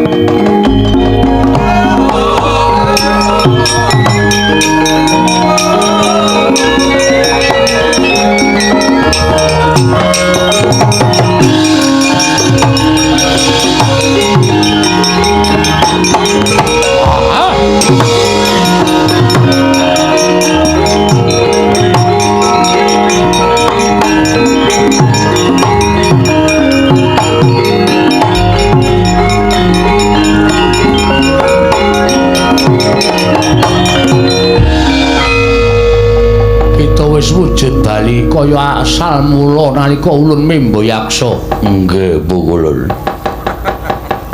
Wis wujud bali kaya asal mula nalika ulun membo yaksa. Nggih, Pukulun.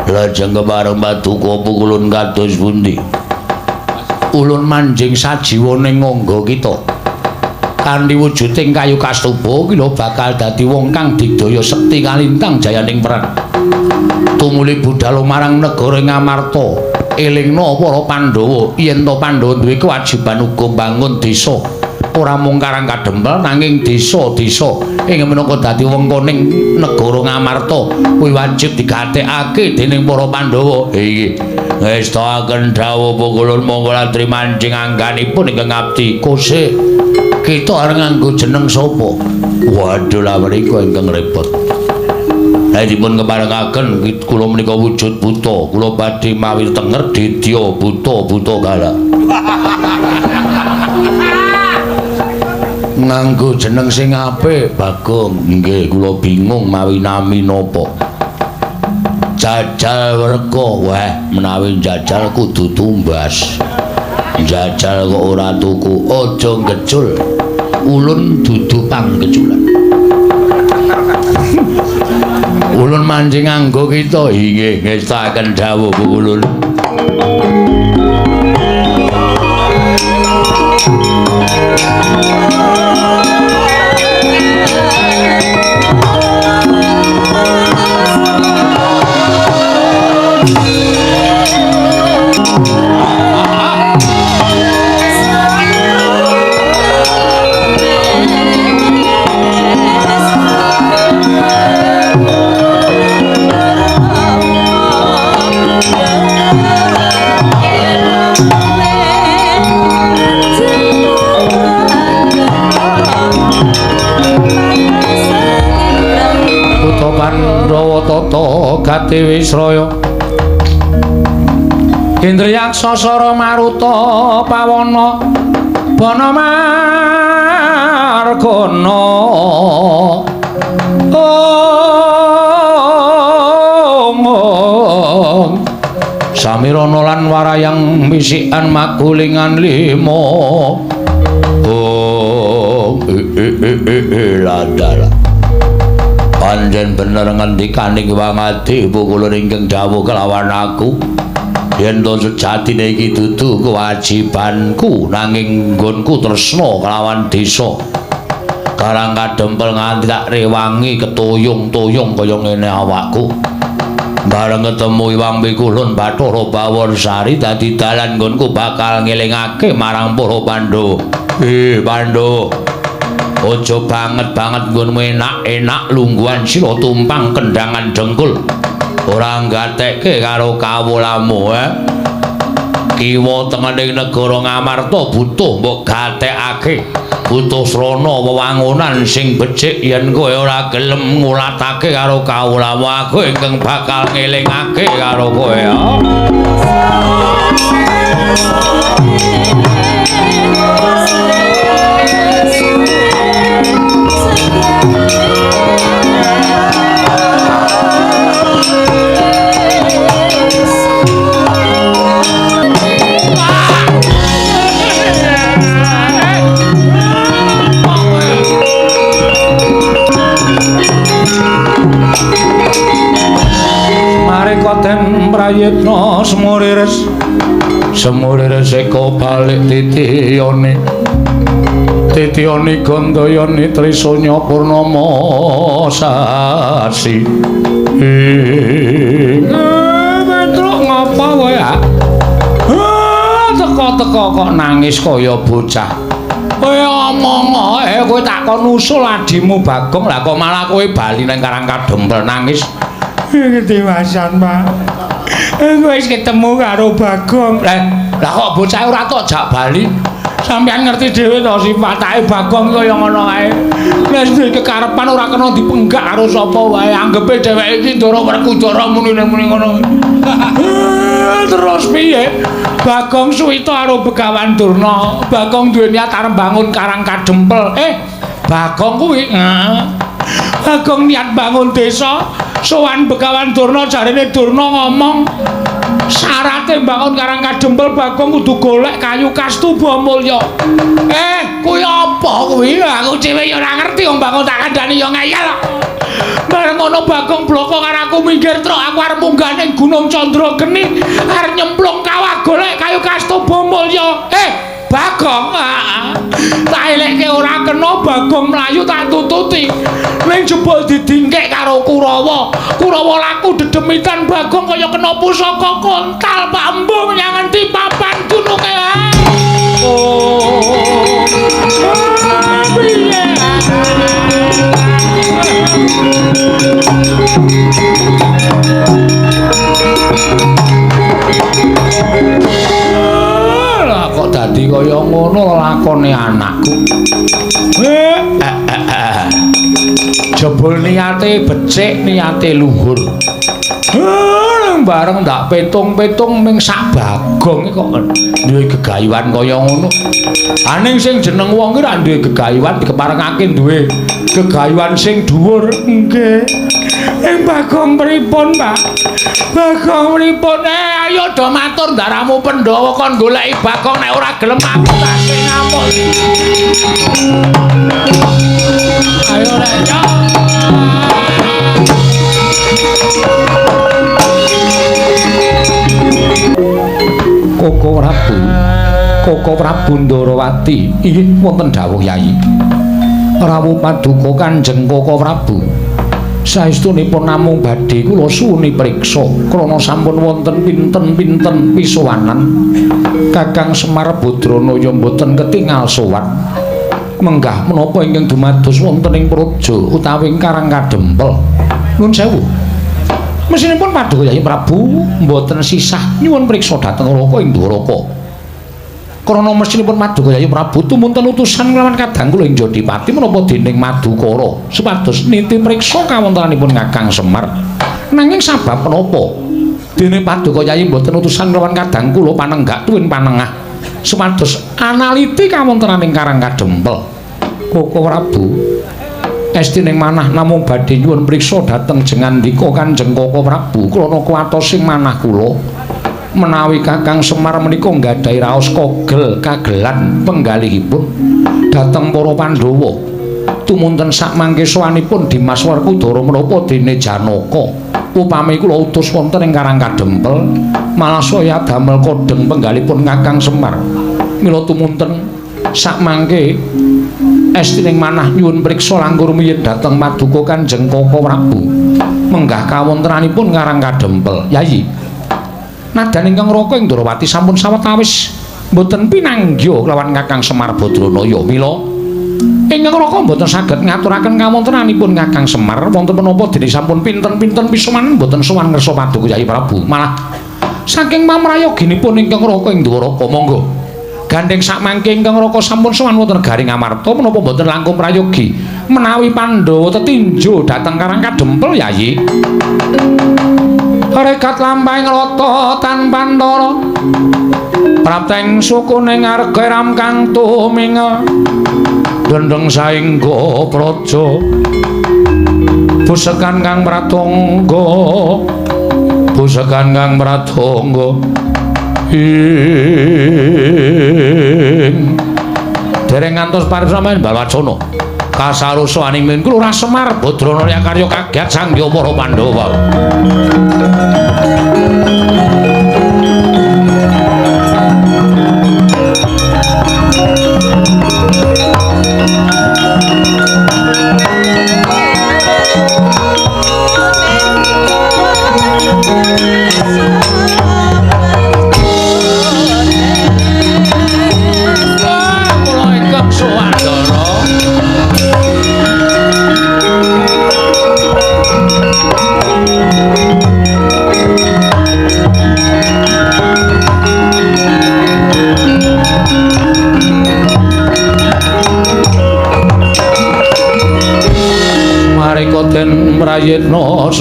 Lajeng kepareng paduka Pukulun kados pundi? Ulun manjing sajiwa ning ngangga kita. Kanthi wujuding kayu kastuba ki lho bakal dadi wong kang digdaya sekti kalintang jayaning perang. Tumuli budhal marang negara Ngamarta, elingna para Pandhawa yen to Pandhawa duwe kewajiban uga mbangun desa. Ora mung Karang Kadempel nanging desa-desa ing minangka dadi wengkoning negara Ngamarta kuwi wajib digatekake dening para Pandhawa. Inggih, ngestakaken dawuh Pukulun monggo latri manjing angganipun ingkang abdi. Kose kita arep nganggo jeneng sapa? Waduh, lha menika ingkang repot. Lah dipun keparengaken kula menika wujud buta, kula badhe mawi tenger didya buta-buta galak. Nganggo jeneng sing apik, Bagong. Nggih, kula bingung mawi nami napa. Jajal werka, weh, menawi jajal kudu tumbas. Jajal kok ora tuku, aja ngecul. Ulun dudu panggeculan. Ulun mancing nganggo kita. Inggih, ngestakaken dawuh Pukulun. Pandhawa tata gati wisraya Indriyaksa sara maruta pawana bana margana. Om samirana lan warayang wisikan magulingan lima. Om ladala. Pancen bener ngendikaning Wangadi Pukulun ingkang dawuh kelawan aku yen to sejatine iki dudu kewajibanku nanging nggonku tresna kelawan desa Karang Kadempel nganti tak rewangi ketuyung-tuyung kaya ngene awakku. Bareng ketemu Iwang Pikulun Bathara Bawarsari dadi dalan nggonku bakal ngelingake marang para Pandhawa. Pandhawa, aja banget-banget nggonmu enak-enak lungguhan sira tumpang kendangan dengkul. Ora nggatekke karo kawulamu, Kiwa tengening negara Ngamarta butuh mbok gatekake. Butuh srana wewangunan sing becik yen kowe ora gelem ngulatake karo kawulamu aku ingkang bakal ngelingake karo kowe. prayitna semurires semurires eko balik titiyane titiyane gandayane trisanya purnama sasi. Petruk ngapa kowe ya? Teko-teko kok nangis kaya bocah. Kowe omong ae kowe tak kon usul adimu Bagong, lah kok malah kowe bali nang Karang Kadempel nangis. Ketiwasan, Pak. Aku wis ketemu karo Bagong. Lah kok bocah ora tok jak bali? Sampeyan ngerti dhewe to sifatake Bagong kaya ngono kae. Wis duwe kekarepan ora kena dipenggak karo sapa wae. Anggepe dheweke iki Ndara Werkudara muni-muni ngono. Terus piye? Bagong suwita karo Begawan Durna. Bagong duwe niat arep bangun Karang Kadempel. Bagong kuwi Bagong niat bangun desa. Sowan Begawan Durna, jarene Durna ngomong syarate bangun Karang Kadempel Bagong kudu golek kayu kastuba mulya. Kuwi apa kuwi? Aku dhewe ya ora ngerti wong Bagong tak kandhani ya ngeyel. Bareng ngono Bagong bloko karo aku minggir truk, aku arep munggah ning Gunung Candrageni, arep nyemplung kawah golek kayu kastuba mulya. Bagong, tak elekke ora kena, Bagong mlayu tak tututi. Ning jebul didingkek karo Kurawa. Kurawa laku dedemitan Bagong kaya kena pusaka kontal Pak Embung menyang endi papan gununge. Oh. Piye? Lah kok dadi kaya ngono lakone anakku. Jebul niate becik, niate luhur. Bareng ndak petung-petung ming sak Bagong kok duwe gegayuhan kaya ngono. Aning sing jeneng wong ki ra duwe gegayuhan dikeparengake duwe gegayuhan sing dhuwur. Nggih. Ing Bagong pripun, Pak? Bagong pripun? Ayo do matur ndaramu Pandhawa kon goleki Bagong, nek ora gelem aku tak sing ngamuk. Ayo rek. Koko Prabu, Koko Prabu Ndarawati, inggih wonten dawuh Yayi. Rawuh paduka Kanjeng Koko Prabu. Saestunipun namung badhe kula suwuni priksa krana sampun wonten pinten-pinten pisowanan. Kakang Semar Badranaya mboten ketingal sowan. Menggah menapa ingkang dumados wonten ing praja utawi Karang Kadempel. Nuwun sewu. Mesinipun paduka Yayi Prabu mboten sisah nyuwun priksa dhateng Raka ing Dwaraka. Krana mesinipun paduka Yayi Prabu tumunten utusan nglawan kadang kula ing Jodipati menapa dening Madukara supados niti priksa kawontenanipun Kakang Semar. Nanging sabab menapa dene paduka Yayi mboten utusan nglawan kadang kula panenggak tuwin panengah supados analiti kawontenaning Karang Kadempel. Koko Prabu estining manah namung badhe nyuwun priksa dhateng jengandika Kanjeng Koko Prabu krana kuwatos sing manah kula menawi Kakang Semar menika nggadahi raos kogel kagelan penggalihipun dhateng para Pandhawa. Tumunten sakmangke sowanipun Dimas Werkudara menapa dene Janaka upami kula utus wonten ing Karang Kadempel malah saya damel kodheng penggalipun Kakang Semar. Mila tumunten sakmangke estining manah nyuwun priksa langkung rumiyin dhateng paduka Kanjeng Koko Prabu menggah kawontenanipun Karang Kadempel. Yayi, nadan ingkang Raka ing Ndrawati sampun sawetawis mboten pinanggya kelawan Kakang Semar Badranaya. Mila ingkang Raka mboten saged ngaturaken kawontenanipun Kakang Semar wonten menapa dene sampun pinten-pinten pisowanan mboten sowan ngersa paduka Yayi Prabu. Malah saking pamrayoginipun ingkang Raka ing Dwaraka, monggo gandeng sakmangke ingkang Raka sampun sowan wonten Garing Amarta menapa mboten langkung prayogi menawi Pandhawa tetinjo dhateng Karang Kadempel. Yayi, rekat lampahing rata tanpa antara prapteng sukune ngarga ram kang tuminga dendeng saengga praja busekan kang pratangga busekan kang pratangga ing dereng ngantos paripsaman Balwacana kasarusa aning kula Semar Badranaya karya kagiat sangya para Pandhawa.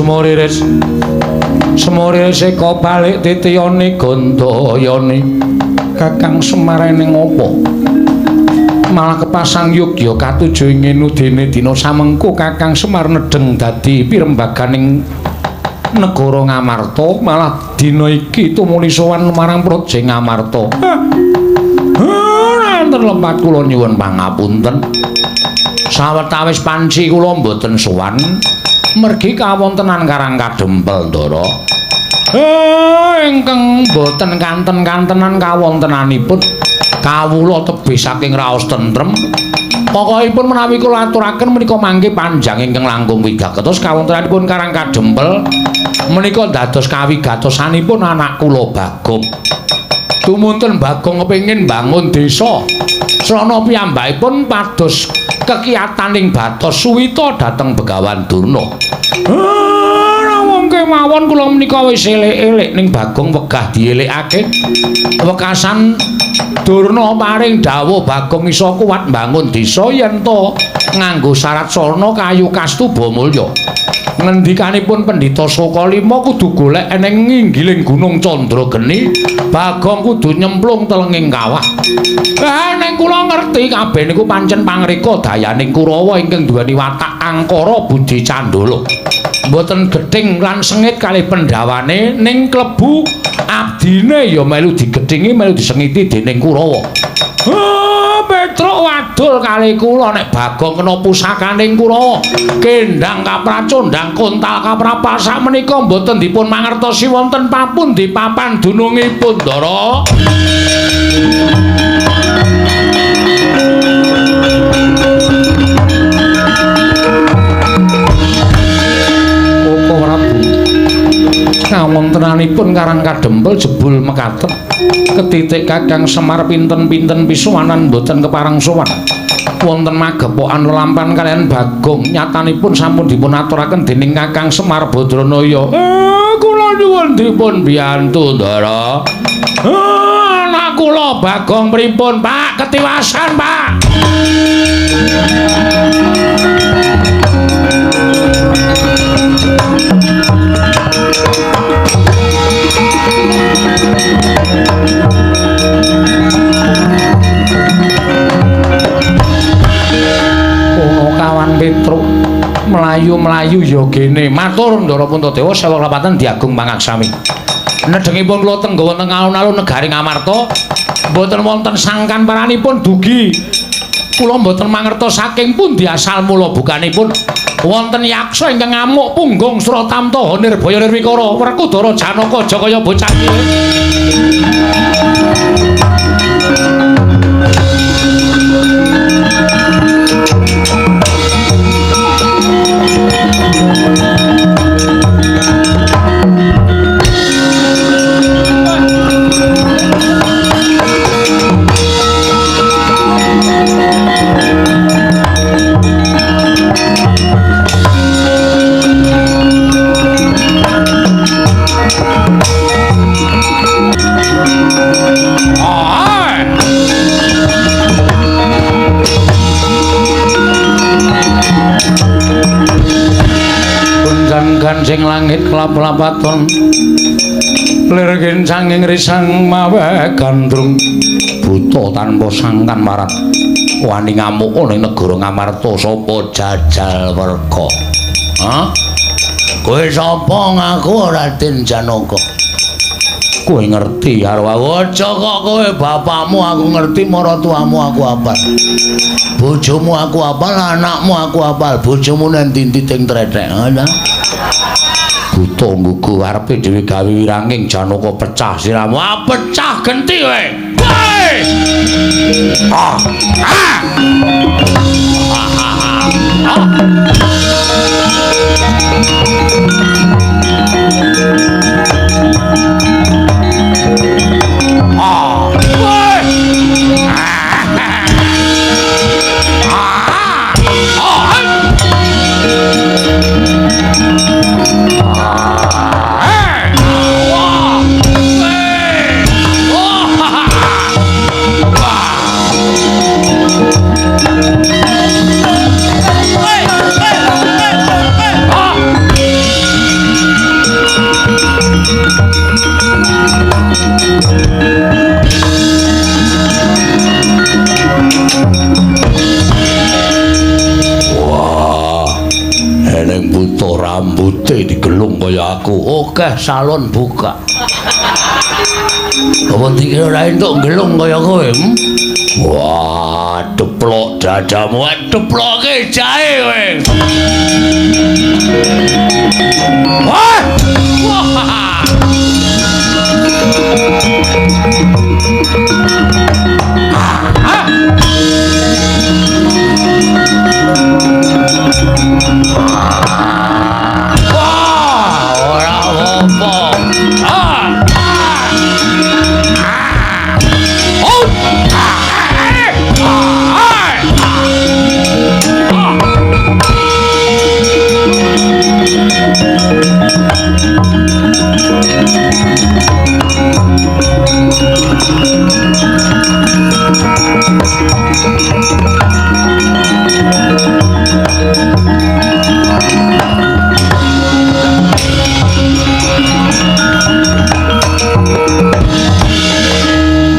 Sumuriris. Sumuriris eka balik titiyane Gandayani. Kakang Semar ning apa? Malah kepasang yogya katuju ing ngene dina samengko Kakang Semar nedheng dadi pirembaganing negara Ngamarta, malah dina iki tumuli sowan marang Praja Ngamarta. Wonten lepat kula nyuwun pangapunten. Sawetawis panci kula mboten sowan mergi kawontenan Karang Kadempel, Ndara. Ingkang mboten kanten-kantenan kawontenanipun kawula tebih saking raos tentrem. Pokokipun menawi kula aturaken menika mangke panjang ingkang langkung wigatos kawontenanipun Karang Kadempel menika dados kawigatosanipun anak kula Bagong. Tumunten Bagong kepengin mbangun desa. Srana piyambakipun pados kekiyataning batos suwita dhateng Begawan Durna. Wong kemawon kula menika wis elek-elek ning Bagong wegah dielekake. Wekasan Durna paring dawuh Bagong iso kuat mbangun desa yen to nganggo syarat sarana kayu kastuba mulya. Ngendikanipun Pendhita Sukalima kudu golek eneng nginggiling Gunung Candrageni, Bagong kudu nyemplung telenging kawah. Ning kula ngerti kabeh niku pancen pangreka dayaning Kurawa ingkang duweni watak angkara budi candala. Mboten gething lan sengit kalih pendhawane ning klebu abdine ya melu digethingi melu disengiti dening Kurawa. Petruk wadul kalih kula nek Bagong kena pusakaning Kurawa. Kendhang kapracondhang kontal kaprapal sakmenika mboten dipun mangertosi wonten papundi papan dunungipun, Ndara. Koko Prabu, kawontenanipun Karang Kadempel jebul mekaten. Ketitik Kakang Semar pinten-pinten pisuwanan mboten kepareng sowan. Wonten magepokan lelampan kaliyan Bagong nyatanipun sampun dipun aturaken dening Kakang Semar Badranaya. Kula nyuwun dipun biyantu, Ndara. Anak kula Bagong pripun, Pak? Ketiwasan, Pak. Ono kawan Petruk mlayu-mlayu ya gene. Matur Ndara Puntadewa sewa lepatan diagung pangaksami. Nedhengipun kula tengga wonten alun-alun negari Ngamarta, mboten wonten sangkan paranipun dugi. Kula mboten mangertos saking pundi asal mula bukanipun. Wonten yaksa ingkang ngamuk punggung Sratamta Nirbaya Nirwikara Werkudara Janaka aja kaya bocah cilik. Kancing langit kelap-lapaton lir kincanging risang mawe gandrung buta tanpa sangkan marat wani ngamuk ning negara Ngamarta sapa jajal werka. Ha? Kowe sapa ngaku Raden Janaka? Kowe ngerti karo aku? Aja kok kowe bapakmu aku ngerti, maratuamu aku apal, bojomu aku apal, anakmu aku apal, bojomu nang ndi-ndi teng trethek. Ngono. Buta nggugu arepe dhewe gawe wiranging Janaka pecah siramu. Ah, pecah genti kowe. Kowe. Ah. Ah. Ah. Ah. Kowe. Ah. Ah. Ah. aku. Oke, salon buka. Apa dikira ora entuk gelung kaya kowe? Wah, deplok dadamu, deploke jahe kowe. Wah! Wah! Wah, ora apa-apa. Ah! Oh!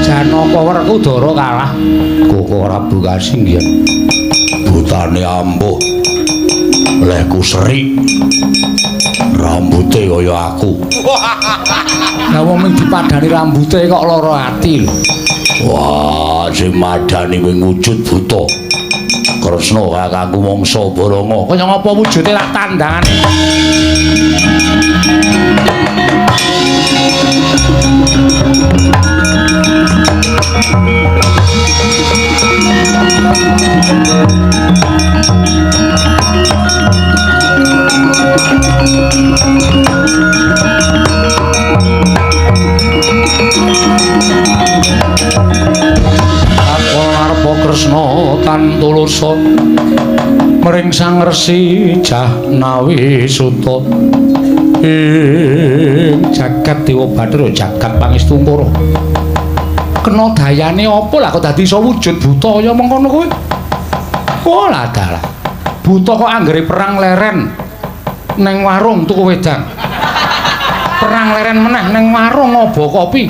Janaka Werkudara kalah. Koko Prabu Kasinggihan. Butane ampuh. Lehku serik. Rambute kaya aku. Lah wong ming dipadani rambute kok lara ati lho. Wah, sing madani kuwi wujud buta. Kresna kakangku mangsa Baranga. Kaya ngapa wujude lak tandangane. Aku Kresna tan tulusa mring Sang Resi Jahnawi Suta ing jagat Dewa Bathara jagat Pangestungkara. Kena dayane apa lah kok dadi iso wujud buta kaya mengkono kuwi? Oh lah dalah. Buta kok anggere perang leren neng warung tuku wedang. Perang leren meneh neng warung ngobo kopi.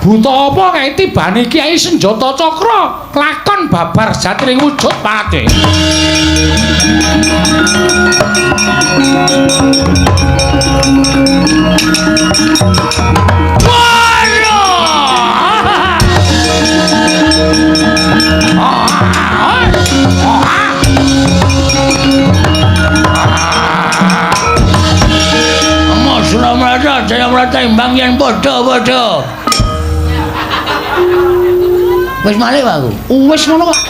Buta apa kae tibane kiai senjata cakra lakon babar jatining wujud pate. Amo Suramrata Jayamrata imbang yen padha-padha. Wis malih aku. Wis ngono kok.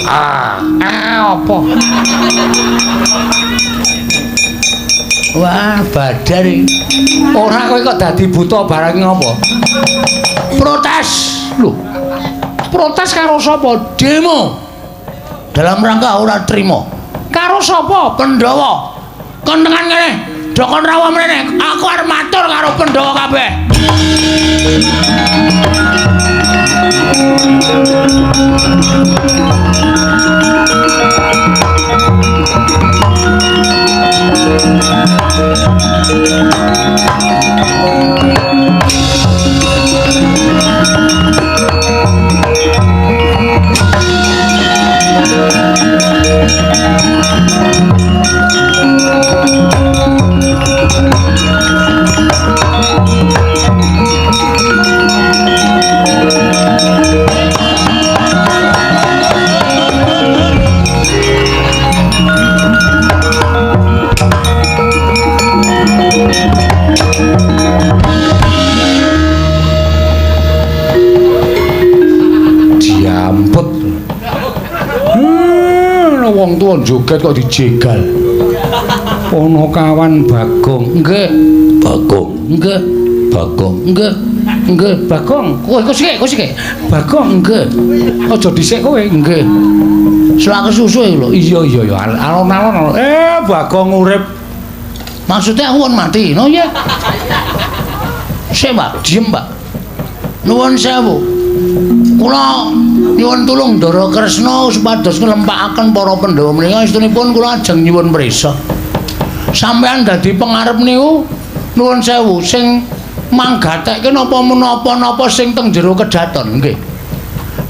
Ah, apa? Wah, badar iki. Ora kowe kok dadi buta barang ngopo? Protes. Lho. Protes karo sapa? Demo. Dalam rangka ora trima. Karo sapa? Pandhawa. Kon tekan kene. Dokon rawa mrene. Aku arep matur karo Pandhawa kabeh. Diamput. Wong tuwa joget kok dijegal. Ponokawan Bagong. Nggih, Bagong. Nggih, Bagong. Nggih. Nggih, Bagong. Kowe kok sik, kok sik. Bagong nggih. Aja dhisik kowe. Nggih. Selak kesusu lho. Iya iya ya, alon-alon. Bagong urip. Maksudnya aku wong mati, no ya. Sik, Pak, diem, Pak. Nuwun sewu. Kula nyuwun tulung Ndara Kresna supados nglempakaken para Pandhawa menika estunipun kula ajeng nyuwun prisa. Sampeyan dadi pengarep niku nuwun sewu sing manggatekke napa menapa-napa sing teng jero kedaton nggih.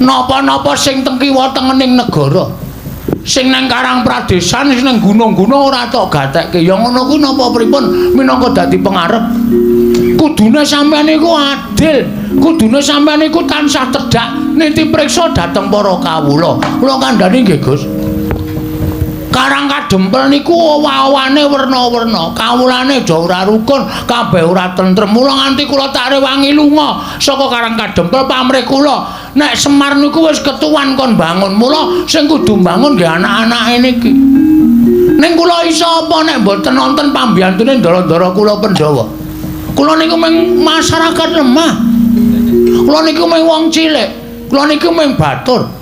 Napa-napa sing teng kiwa tengening negara. Sing nang Karang Pradesan, sing nang gunung-gunung ora tok gatekke. Ya ngono kuwi napa pripun minangka dadi pengarep. Kudune sampeyan niku adil, kudune sampeyan niku tansah tedhak niti priksa dhateng para kawula. Kula kandhani nggih, Gus. Karang Kadempel niku owah-owane werna-werna, kawulane do ora rukun, kabeh ora tentrem. Mula nganti kula tak rewangi lunga saka Karang Kadempel pamrih kula. Nek Semar niku wis ketuwan kon bangun, mula sing kudu bangun nggih anak-anake niki. Ning kula iso apa nek mboten nonton pambiyantune ndara-ndara kula Pandhawa. Kula niku mung masyarakat lemah. Kula niku mung wong cilik. Kula niku mung batur.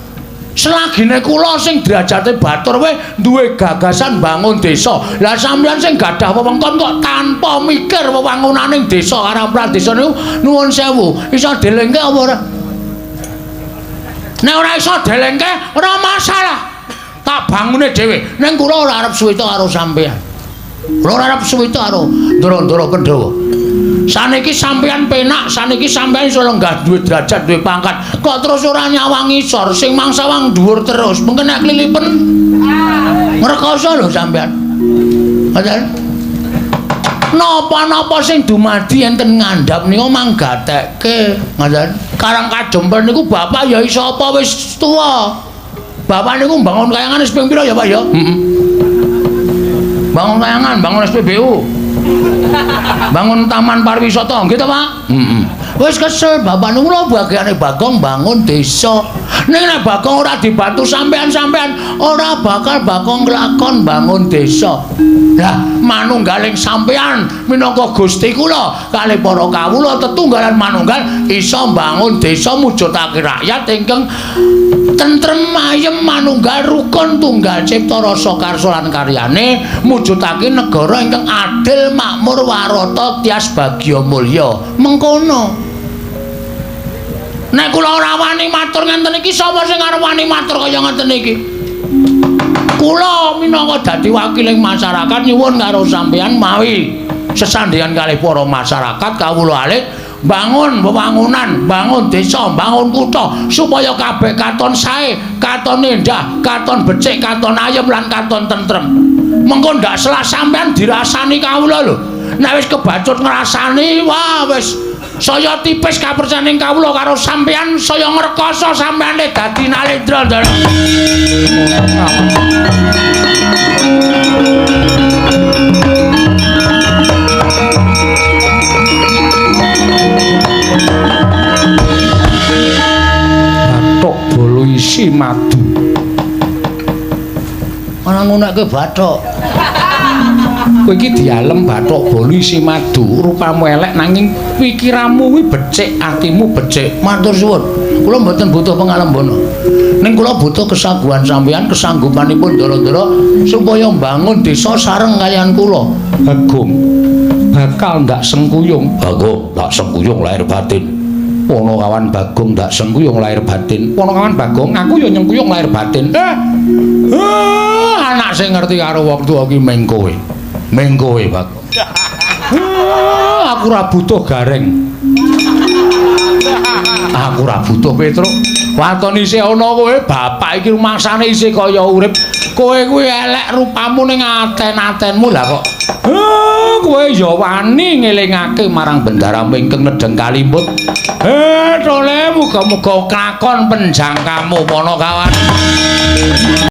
Selagine kula sing derajate batur wae duwe gagasan bangun desa. Lah sampeyan sing gadah wewengkon kok tanpa mikir wewangunaning desa Karang Pradesa niku nuwun sewu, iso delengke apa ora? Nek ora iso delengke ora masalah. Tak bangune dhewe. Ning kula ora arep suwita karo sampeyan. Kula ora arep suwita karo ndara-ndara Pandhawa. Saniki sampeyan penak, saniki sampeyan iso lenggah duwe derajat, duwe pangkat. Kok terus ora nyawang ngisor, sing mangsawang dhuwur terus. Mungkin nek klilipen ngrekoso lho sampeyan. Ngoten. Napa-napa sing dumadi enten ngandhap niku manggatekke, ngoten. Karang Kadempel niku bapak ya iso apa wis tuwa. Bapak niku mbangun kayangan wis ping pira ya, Pak ya? Heeh. Bangun kayangan, bangun SPBU. Bangun taman pariwisata, nggih to, Pak? Heeh. Wis kesel bapak niku lho bagiane Bagong bangun desa. Ning nek Bagong ora dibantu sampean-sampean, ora bakal Bagong nglakon bangun desa. Lah, manunggaling sampean minangka Gusti kula kalih para kawula tetunggalan manunggal iso mbangun desa mujudake rakyat ingkang tentrem ayem manunggal rukun tunggal cipta rasa karsa lan karyane mujudake negara ingkang adil makmur warata tias bagya mulya. Mengkono. Nek kula ora wani matur ngenten iki, sapa sing arep wani matur kaya ngenten iki? Kula minangka dadi wakiling masyarakat nyuwun karo sampeyan mawi sesandhingan kalih para masyarakat kawula alit bangun wewangunan, bangun desa, bangun kutha supaya kabeh katon sae, katon endah, katon becik, katon ayem lan katon tentrem. Mengko ndak salah sampeyan dirasani kawula lho. Nek wis kebacut ngrasani, wah wis saya tipis kapercayaning kawula karo sampeyan, saya ngrekoso sampeyane dadi Nalendra, Ndara. Bathok bolo isi madu. Ana ngunekke bathok. Kowe iki dialem bathok bolo isi madu, rupamu elek nanging pikiranmu kuwi becik, atimu becik. Matur suwun. Kula mboten butuh pengalembana. Ning kula butuh kesaguhan sampeyan, kesanggupanipun ndara-ndara supaya mbangun desa sareng kaliyan kula. Bagong bakal ndak sengkuyung. Bagong ndak sengkuyung lahir batin. Ponokawan Bagong ndak sengkuyung lahir batin. Ponokawan Bagong, aku ya nyengkuyung lahir batin. Anak sing ngerti karo wong tuwa ki ming kowe. Ming kowe, Bagong. Aku ora butuh gareng. Aku ora butuh Petruk. Waton isih ana kowe, bapak iki rumangsane isih kaya urip. Kowe kuwi elek rupamu ning aten-atenmu lah kok. Kowe ya wani ngelingake marang bendaramu ingkang nedheng kalimput. Tole muga-muga klakon penjangkamu Ponokawan.